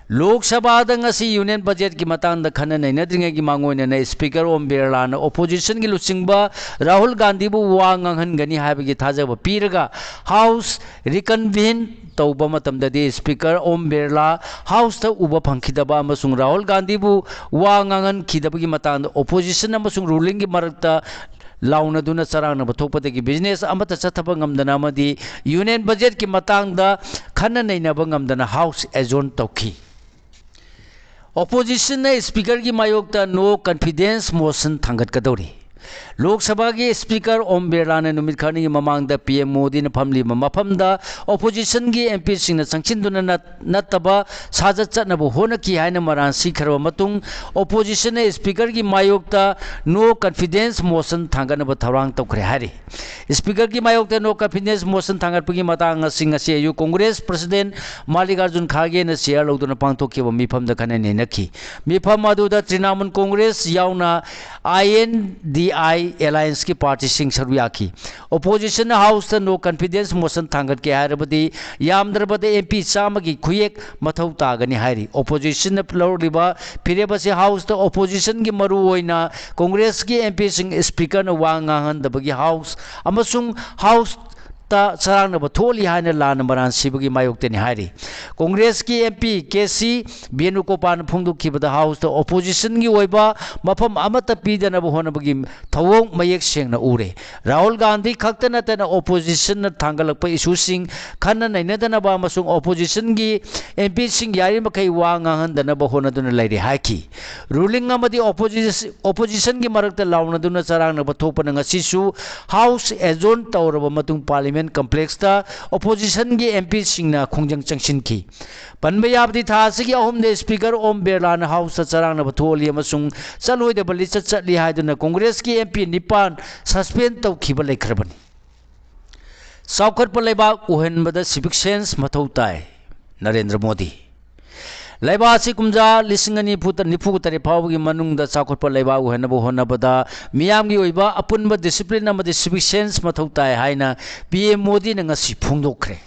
ꯂꯣꯛ ꯁꯚꯥꯗ ꯉꯁꯤ ꯌꯨꯅꯤꯌꯟ ꯕꯖꯦꯠꯀꯤ ꯃꯇꯥꯡꯗ ꯈꯟꯅ ꯅꯩꯅꯗ꯭ꯔꯤꯉꯩꯒꯤ ꯃꯥꯡꯑꯣꯏꯅꯅ ꯁ꯭ꯄꯤꯀꯔ ꯑꯣꯝ ꯕꯤꯔꯂꯥꯅ ꯑꯣꯄꯣꯖꯤꯁꯟꯒꯤ ꯂꯨꯆꯤꯡꯕ ꯔꯥꯍꯨꯜ ꯒꯥꯟꯙꯤꯕꯨ ꯋꯥ ꯉꯥꯡꯍꯟꯒꯅꯤ ꯍꯥꯏꯕꯒꯤ ꯊꯥꯖꯕ ꯄꯤꯔꯒ ꯍꯥꯎꯁ ꯔꯤꯀꯟꯚꯤꯟ ꯇꯧꯕ ꯃꯇꯝꯗꯗꯤ ꯁ꯭ꯄꯤꯀꯔ ꯑꯣꯝ ꯕꯤꯔꯂꯥ ꯍꯥꯎꯁꯇ ꯎꯕ ꯐꯪꯈꯤꯗꯕ ꯑꯃꯁꯨꯡ ꯔꯥꯍꯨꯜ ꯒꯥꯟꯙꯤꯕꯨ ꯋꯥ ꯉꯥꯡꯍꯟꯈꯤꯗꯕꯒꯤ ꯃꯇꯥꯡꯗ ꯑꯣꯄꯣꯖꯤꯁꯟ ꯑꯃꯁꯨꯡ ꯔꯨꯂꯤꯡꯒꯤ ꯃꯔꯛꯇ ꯂꯥꯎꯅꯗꯨꯅ ꯆꯔꯥꯡꯅꯕ ꯊꯣꯛꯄꯗꯒꯤ ꯕꯤꯖꯤꯅꯦꯁ ꯑꯃꯠꯇ ꯆꯠꯊꯕ ꯉꯝꯗꯅ ꯑꯃꯗꯤ ꯌꯨꯅꯤꯌꯟ ꯕꯖꯦꯠꯀꯤ ꯃꯇꯥꯡꯗ ꯈꯟꯅ ꯅꯩꯅꯕ ꯉꯝꯗꯅ ꯍꯥꯎꯁ ꯑꯦꯖꯣꯔꯟ ꯇꯧꯈꯤ꯫ ꯑꯣꯄꯣꯖꯤꯁꯟꯅ ꯁ꯭ꯄꯤꯀꯔꯒꯤ ꯃꯥꯌꯣꯛꯇ ꯅꯣ ꯀꯟꯐꯤꯗꯦꯟꯁ ꯃꯣꯁꯟ ꯊꯥꯡꯒꯠꯀꯗꯧꯔꯤ꯫ ꯂꯣꯛ ꯁꯚꯥꯒꯤ ꯁ꯭ꯄꯤꯀꯔ ꯑꯣꯝ ꯕꯤꯔꯂꯥꯅ ꯅꯨꯃꯤꯠ ꯈꯔꯅꯤꯒꯤ ꯃꯃꯥꯡꯗ ꯄꯤ ꯑꯦꯝ ꯃꯣꯗꯤꯅ ꯐꯝꯂꯤꯕ ꯃꯐꯝꯗ ꯑꯣꯄꯣꯖꯤꯁꯟꯒꯤ ꯑꯦꯝ ꯄꯤꯁꯤꯡꯅ ꯆꯪꯁꯤꯟꯗꯨꯅ ꯅꯠ-, ꯅꯠꯇꯕ ꯁꯥꯖꯠ ꯆꯠꯅꯕ ꯍꯣꯠꯅꯈꯤ ꯍꯥꯏꯅ ꯃꯔꯥꯜ ꯁꯤꯈ꯭ꯔꯕ ꯃꯇꯨꯡ ꯑꯣꯄꯣꯖꯤꯁꯟꯅ ꯁ꯭ꯄꯤꯀꯔꯒꯤ ꯃꯥꯌꯣꯛꯇ ꯅꯣ ꯀꯟꯐꯤꯗꯦꯟꯁ ꯃꯣꯁꯟ ꯊꯥꯡꯒꯠꯅꯕ ꯊꯧꯔꯥꯡ ꯇꯧꯈ꯭ꯔꯦ ꯍꯥꯏꯔꯤ꯫ ꯁ꯭ꯄꯤꯀꯔꯒꯤ ꯃꯥꯌꯣꯛꯇ ꯅꯣ ꯀꯟꯐꯤꯗꯦꯟꯁ ꯃꯣꯁꯟ ꯊꯥꯡꯒꯠꯄꯒꯤ ꯃꯇꯥꯡ ꯑꯁꯤ ꯉꯁꯤ ꯑꯌꯨꯛ ꯀꯣꯡꯒ꯭ꯔꯦꯁ ꯄ꯭ꯔꯁꯤꯗꯦꯟ ꯃꯥꯜꯂꯤꯀꯥꯔꯖꯨꯟ ꯈꯥꯔꯒꯦꯅ ꯆꯤꯌꯥꯔ ꯂꯧꯗꯨꯅ ꯄꯥꯡꯊꯣꯛꯈꯤꯕ ꯃꯤꯐꯝꯗ ꯈꯟꯅ ꯅꯩꯅꯈꯤ꯫ ꯃꯤꯐꯝ ꯑꯗꯨꯗ ꯇ꯭ꯔꯤꯅꯥꯃꯨꯜ ꯀꯣꯡꯒ꯭ꯔꯦꯁ ꯌꯥꯎꯅ ꯑꯥꯏ ꯑꯦꯟ ꯗꯤ ꯑꯥꯏ ꯑꯦꯂꯥꯌꯟꯁꯀꯤ ꯄꯥꯔꯇꯤꯁꯤꯡ ꯁꯔꯨꯛ ꯌꯥꯈꯤ꯫ ꯑꯣꯄꯣꯖꯤꯁꯟꯅ ꯍꯥꯎꯁꯇ ꯅꯣ ꯀꯟꯐꯤꯗꯦꯟꯁ ꯃꯣꯁꯟ ꯊꯥꯡꯒꯠꯀꯦ ꯍꯥꯏꯔꯕꯗꯤ ꯌꯥꯝꯗ꯭ꯔꯕꯗ ꯑꯦꯝ ꯄꯤ ꯆꯥꯝꯃꯒꯤ ꯈꯨꯌꯦꯛ ꯃꯊꯧ ꯇꯥꯒꯅꯤ ꯍꯥꯏꯔꯤ꯫ ꯑꯣꯄꯣꯖꯤꯁꯟꯅ ꯂꯧꯔꯤꯕ ꯐꯤꯔꯦꯞ ꯑꯁꯤ ꯍꯥꯎꯁꯇ ꯑꯣꯄꯣꯖꯤꯁꯟꯒꯤ ꯃꯔꯨꯑꯣꯏꯅ ꯀꯣꯡꯒ꯭ꯔꯦꯁꯀꯤ ꯑꯦꯝ ꯄꯤꯁꯤꯡ ꯁ꯭ꯄꯤꯀꯔꯅ ꯋꯥ ꯉꯥꯡꯍꯟꯗꯕꯒꯤ ꯍꯥꯎꯁ ꯑꯃꯁꯨꯡ ꯍꯥꯎꯁ ꯆꯔꯥꯡꯅꯕ ꯊꯣꯛꯍꯜꯂꯤ ꯍꯥꯏꯅ ꯂꯥꯟꯅ ꯃꯔꯥꯟ ꯁꯤꯕꯒꯤ ꯃꯥꯌꯣꯛꯇꯅꯤ ꯍꯥꯏꯔꯤ꯫ ꯀꯣꯡꯒ꯭ꯔꯦꯁꯀꯤ MP ꯀꯦ ꯁꯤ ꯕꯦꯅꯨꯒꯣꯄꯥꯜꯅ ꯐꯣꯡꯗꯣꯛꯈꯤꯕꯗ ꯍꯥꯎꯁꯇ ꯑꯣꯄꯣꯖꯤꯁꯟꯒꯤ ꯑꯣꯏꯕ ꯃꯐꯝ ꯑꯃꯠꯇ ꯄꯤꯗꯅꯕ ꯍꯣꯠꯅꯕꯒꯤ ꯊꯧꯑꯣꯡ ꯃꯌꯦꯛ ꯁꯦꯡꯅ ꯎꯔꯦ꯫ ꯔꯥꯍꯨꯜ ꯒꯥꯟꯙꯤ ꯈꯛꯇ ꯅꯠꯇꯅ ꯑꯣꯄꯣꯖꯤꯁꯟꯅ ꯊꯥꯡꯒꯠꯂꯛꯄ ꯏꯁꯨꯁꯤꯡ ꯈꯟꯅ ꯅꯩꯅꯗꯅꯕ ꯑꯃꯁꯨꯡ ꯑꯣꯄꯣꯖꯤꯁꯟꯒꯤ MPꯁꯤꯡ ꯌꯥꯔꯤꯃꯈꯩ ꯋꯥ ꯉꯥꯡꯍꯟꯗꯅꯕ ꯍꯣꯠꯅꯗꯨꯅ ꯂꯩꯔꯦ ꯍꯥꯏꯈꯤ꯫ ꯔꯨꯂꯤꯡ ꯑꯃꯗꯤ ꯑꯣꯄꯣꯖꯤꯁ-, ꯑꯣꯄꯣꯖꯤꯁꯟꯒꯤ ꯃꯔꯛꯇ ꯂꯥꯎꯅꯗꯨꯅ ꯆꯔꯥꯡꯅꯕ ꯊꯣꯛꯄꯅ ꯉꯁꯤꯁꯨ ꯍꯥꯎꯁ ꯑꯦꯖꯣꯔꯟ ꯇꯧꯔꯕ ꯃꯇꯨꯡ ꯄꯥꯔꯂꯤꯌꯥꯃꯦꯟ ꯀꯝꯄ꯭ꯂꯦꯛꯁꯇ ꯑꯣꯄꯣꯖꯤꯁꯟꯒꯤ MPꯁꯤꯡꯅ ꯈꯣꯡꯖꯪ ꯆꯪꯁꯤꯟꯈꯤ꯫ ꯄꯟꯕ ꯌꯥꯕꯗꯤ ꯊꯥ ꯑꯁꯤꯒꯤ ꯑꯍꯨꯝꯗ ꯁ꯭ꯄꯤꯀꯔ ꯑꯣꯝ ꯕꯤꯔꯂꯥꯅ ꯍꯥꯎꯁꯇ ꯆꯔꯥꯡꯅꯕ ꯊꯣꯛꯍꯜꯂꯤ ꯑꯃꯁꯨꯡ ꯆꯠꯂꯣꯏꯗꯕ ꯂꯤꯆꯠ ꯆꯠꯂꯤ ꯍꯥꯏꯗꯨꯅ ꯀꯣꯡꯒ꯭ꯔꯦꯁꯀꯤ MP ꯅꯤꯄꯥꯟ ꯁꯁꯄꯦꯟ ꯇꯧꯈꯤꯕ ꯂꯩꯈ꯭ꯔꯕꯅꯤ꯫ ꯆꯥꯎꯈꯠꯄ ꯂꯩꯕꯥꯛ ꯑꯣꯏꯍꯟꯕꯗ ꯁꯤꯚꯤꯛ ꯁꯦꯟꯁ ꯃꯊꯧ ꯇꯥꯏ, ꯅꯔꯦꯟꯗ꯭ꯔ ꯃꯣꯗꯤ꯫ ꯂꯩꯕꯥꯛ ꯑꯁꯤ ꯀꯨꯝꯖꯥ ꯂꯤꯁꯤꯡ ꯑꯅꯤ ꯅꯤꯐꯨ ꯇꯔꯦꯠ ꯐꯥꯎꯕꯒꯤ ꯃꯅꯨꯡꯗ ꯆꯥꯎꯈꯠꯄ ꯂꯩꯕꯥꯛ ꯑꯣꯏꯍꯟꯅꯕ ꯍꯣꯠꯅꯕꯗ ꯃꯤꯌꯥꯝꯒꯤ ꯑꯣꯏꯕ ꯑꯄꯨꯟꯕ ꯗꯤꯁꯤꯄ꯭ꯂꯤꯟ ꯑꯃꯗꯤ ꯁꯤꯚꯤꯛ ꯁꯦꯟꯁ ꯃꯊꯧ ꯇꯥꯏ ꯍꯥꯏꯅ PM ꯃꯣꯗꯤꯅ ꯉꯁꯤ ꯐꯣꯡꯗꯣꯛꯈ꯭ꯔꯦ꯫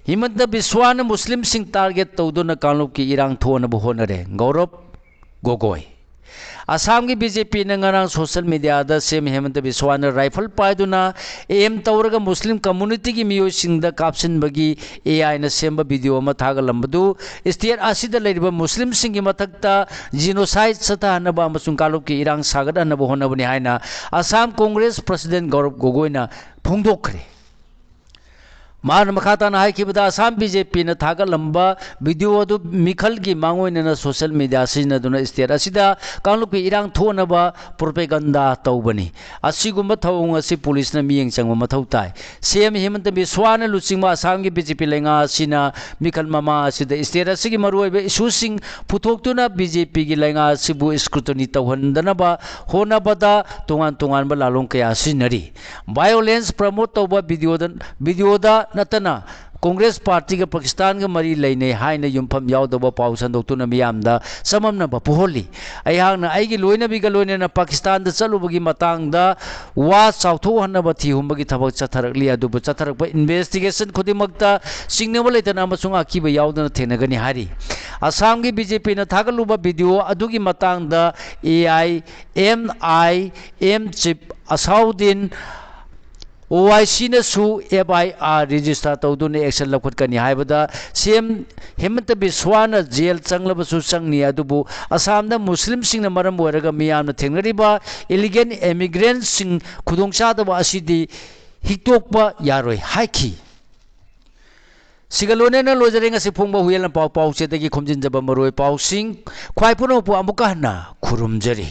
ꯍꯤꯃꯟꯇ ꯕꯤꯁ꯭ꯋꯥꯅ ꯃꯨꯁꯂꯤꯝꯁꯤꯡ ꯇꯥꯔꯒꯦꯠ ꯇꯧꯗꯨꯅ ꯀꯥꯡꯂꯨꯞꯀꯤ ꯏꯔꯥꯡ ꯊꯣꯛꯍꯟꯅꯕ ꯍꯣꯠꯅꯔꯦ, ꯒꯧꯔꯕ ꯒꯣꯒꯣꯏ꯫ ꯑꯁꯥꯝꯒꯤ BJPꯅ ꯉꯔꯥꯡ ꯁꯣꯁꯤꯌꯦꯜ ꯃꯤꯗꯤꯌꯥꯗ CM ꯍꯤꯃꯟꯇ ꯕꯤꯁ꯭ꯋꯥꯅ ꯔꯥꯏꯐꯜ ꯄꯥꯏꯗꯨꯅ ꯑꯦꯝ ꯇꯧꯔꯒ ꯃꯨꯁꯂꯤꯝ ꯀꯝꯃ꯭ꯌꯨꯅꯤꯇꯤꯒꯤ ꯃꯤꯑꯣꯏꯁꯤꯡꯗ ꯀꯥꯞꯁꯤꯟꯕꯒꯤ AIꯅ ꯁꯦꯝꯕ ꯚꯤꯗꯤꯑꯣ ꯑꯃ ꯊꯥꯒꯠꯂꯝꯕꯗꯨ ꯁ꯭ꯇꯦꯠ ꯑꯁꯤꯗ ꯂꯩꯔꯤꯕ ꯃꯨꯁꯂꯤꯝꯁꯤꯡꯒꯤ ꯃꯊꯛꯇ ꯖꯤꯅꯣꯁꯥꯏꯗ ꯆꯠꯊꯍꯟꯅꯕ ꯑꯃꯁꯨꯡ ꯀꯥꯡꯂꯨꯞꯀꯤ ꯏꯔꯥꯡ ꯁꯥꯒꯠꯍꯟꯅꯕ ꯍꯣꯠꯅꯕꯅꯤ ꯍꯥꯏꯅ ꯑꯁꯥꯝ ꯀꯣꯡꯒ꯭ꯔꯦꯁ ꯄ꯭ꯔꯁꯤꯗꯦꯟ ꯒꯧꯔꯕ ꯒꯣꯒꯣꯏꯅ ꯐꯣꯡꯗꯣꯛꯈ꯭ꯔꯦ꯫ ꯃꯍꯥꯛꯅ ꯃꯈꯥ ꯇꯥꯅ ꯍꯥꯏꯈꯤꯕꯗ, ꯑꯁꯥꯝ BJPꯅ ꯊꯥꯒꯠꯂꯝꯕ ꯚꯤꯗꯤꯑꯣ ꯑꯗꯨ ꯃꯤꯈꯜꯒꯤ ꯃꯥꯡꯑꯣꯏꯅꯅ ꯁꯣꯁꯤꯌꯦꯜ ꯃꯤꯗꯤꯌꯥ ꯁꯤꯖꯤꯟꯅꯗꯨꯅ ꯁ꯭ꯇꯦꯠ ꯑꯁꯤꯗ ꯀꯥꯡꯂꯨꯞꯀꯤ ꯏꯔꯥꯡ ꯊꯣꯛꯅꯕ ꯄ꯭ꯔꯣꯄꯦꯒꯟꯗꯥ ꯇꯧꯕꯅꯤ꯫ ꯑꯁꯤꯒꯨꯝꯕ ꯊꯧꯑꯣꯡ ꯑꯁꯤ ꯄꯨꯂꯤꯁꯅ ꯃꯤꯠꯌꯦꯡ ꯆꯪꯕ ꯃꯊꯧ ꯇꯥꯏ꯫ CM ꯍꯤꯃꯟꯇ ꯕꯤꯁ꯭ꯋꯥꯅ ꯂꯨꯆꯤꯡꯕ ꯑꯁꯥꯝꯒꯤ BJP ꯂꯩꯉꯥꯛ ꯑꯁꯤꯅ ꯃꯤꯈꯜ ꯃꯃꯥ ꯑꯁꯤꯗ ꯁ꯭ꯇꯦꯠ ꯑꯁꯤꯒꯤ ꯃꯔꯨꯑꯣꯏꯕ ꯏꯁꯨꯁꯤꯡ ꯄꯨꯊꯣꯛꯇꯨꯅ BJPꯒꯤ ꯂꯩꯉꯥꯛ ꯑꯁꯤꯕꯨ ꯁ꯭ꯀ꯭ꯔꯨꯇꯅꯤ ꯇꯧꯍꯟꯗꯅꯕ ꯍꯣꯠꯅꯕꯗ ꯇꯣꯉꯥꯟ ꯇꯣꯉꯥꯟꯕ ꯂꯥꯂꯣꯡ ꯀꯌꯥ ꯁꯤꯖꯤꯟꯅꯔꯤ꯫ ꯚꯥꯏꯑꯣꯂꯦꯟꯁ ꯄ꯭ꯔꯃꯣꯠ ꯇꯧꯕ ꯚꯤꯗꯤꯑꯣꯗ, ꯚꯤꯗꯤꯑꯣꯗ ꯅꯠꯇꯅ ꯀꯣꯡꯒ꯭ꯔꯦꯁ ꯄꯥꯔꯇꯤꯒ ꯄꯥꯀꯤꯁꯇꯥꯟꯒ ꯃꯔꯤ ꯂꯩꯅꯩ ꯍꯥꯏꯅ ꯌꯨꯝꯐꯝ ꯌꯥꯎꯗꯕ ꯄꯥꯎ ꯁꯟꯗꯣꯛꯇꯨꯅ ꯃꯤꯌꯥꯝꯗ ꯆꯃꯝꯅꯕ ꯄꯣꯛꯍꯜꯂꯤ꯫ ꯑꯩꯍꯥꯛꯅ ꯑꯩꯒꯤ ꯂꯣꯏꯅꯕꯤꯒ ꯂꯣꯏꯅꯅ ꯄꯥꯀꯤꯁꯇꯥꯟꯗ ꯆꯠꯂꯨꯕꯒꯤ ꯃꯇꯥꯡꯗ ꯋꯥ ꯆꯥꯎꯊꯣꯛꯍꯟꯅꯕ ꯊꯤꯍꯨꯝꯕꯒꯤ ꯊꯕꯛ ꯆꯠꯊꯔꯛꯂꯤ, ꯑꯗꯨꯕꯨ ꯆꯠꯊꯔꯛꯄ ꯏꯟꯚꯦꯁꯇꯤꯒꯦꯁꯟ ꯈꯨꯗꯤꯡꯃꯛꯇ ꯆꯤꯡꯅꯕ ꯂꯩꯇꯅ ꯑꯃꯁꯨꯡ ꯑꯀꯤꯕ ꯌꯥꯎꯗꯅ ꯊꯦꯡꯅꯒꯅꯤ ꯍꯥꯏꯔꯤ꯫ ꯑꯁꯥꯝꯒꯤ BJPꯅ ꯊꯥꯒꯠꯂꯨꯕ ꯚꯤꯗꯤꯑꯣ ꯑꯗꯨꯒꯤ ꯃꯇꯥꯡꯗ AIMIM ꯆꯤꯞ ꯑꯁꯥꯎꯗꯤꯟ ꯑꯣ ꯑꯥꯏ ꯁꯤꯅꯁꯨ ꯑꯦꯐ ꯑꯥꯏ ꯑꯥꯔ ꯔꯦꯖꯤꯁꯇꯥꯔ ꯇꯧꯗꯨꯅ ꯑꯦꯛꯁꯟ ꯂꯧꯈꯠꯀꯅꯤ ꯍꯥꯏꯕꯗ ꯁꯤ ꯑꯦꯝ ꯍꯤꯃꯟꯇ ꯕꯤꯁ꯭ꯋꯥꯅ ꯖꯦꯜ ꯆꯪꯂꯕꯁꯨ ꯆꯪꯅꯤ, ꯑꯗꯨꯕꯨ ꯑꯁꯥꯝꯗ ꯃꯨꯁꯂꯤꯝꯁꯤꯡꯅ ꯃꯔꯝ ꯑꯣꯏꯔꯒ ꯃꯤꯌꯥꯝꯅ ꯊꯦꯡꯅꯔꯤꯕ ꯏꯂꯤꯒꯦꯜ ꯏꯃꯤꯒ꯭ꯔꯦꯟꯁꯤꯡ ꯈꯨꯗꯣꯡꯆꯥꯗꯕ ꯑꯁꯤꯗꯤ ꯍꯤꯛꯇꯣꯛꯄ ꯌꯥꯔꯣꯏ ꯍꯥꯏꯈꯤ꯫ ꯁꯤꯒ ꯂꯣꯏꯅꯅ ꯂꯣꯏꯖꯔꯦ ꯉꯁꯤ ꯐꯣꯡꯕ ꯍꯨꯏꯌꯦꯟ ꯂꯥꯟꯄꯥꯎ ꯄꯥꯎꯆꯦꯗꯒꯤ ꯈꯣꯝꯖꯤꯟꯖꯕ ꯃꯔꯨꯑꯣꯏ ꯄꯥꯎꯁꯤꯡ꯫ ꯈ꯭ꯋꯥꯏ ꯄꯨꯝꯅꯃꯛꯄꯨ ꯑꯃꯨꯛꯀ ꯍꯟꯅ ꯈꯨꯔꯨꯝꯖꯔꯤ꯫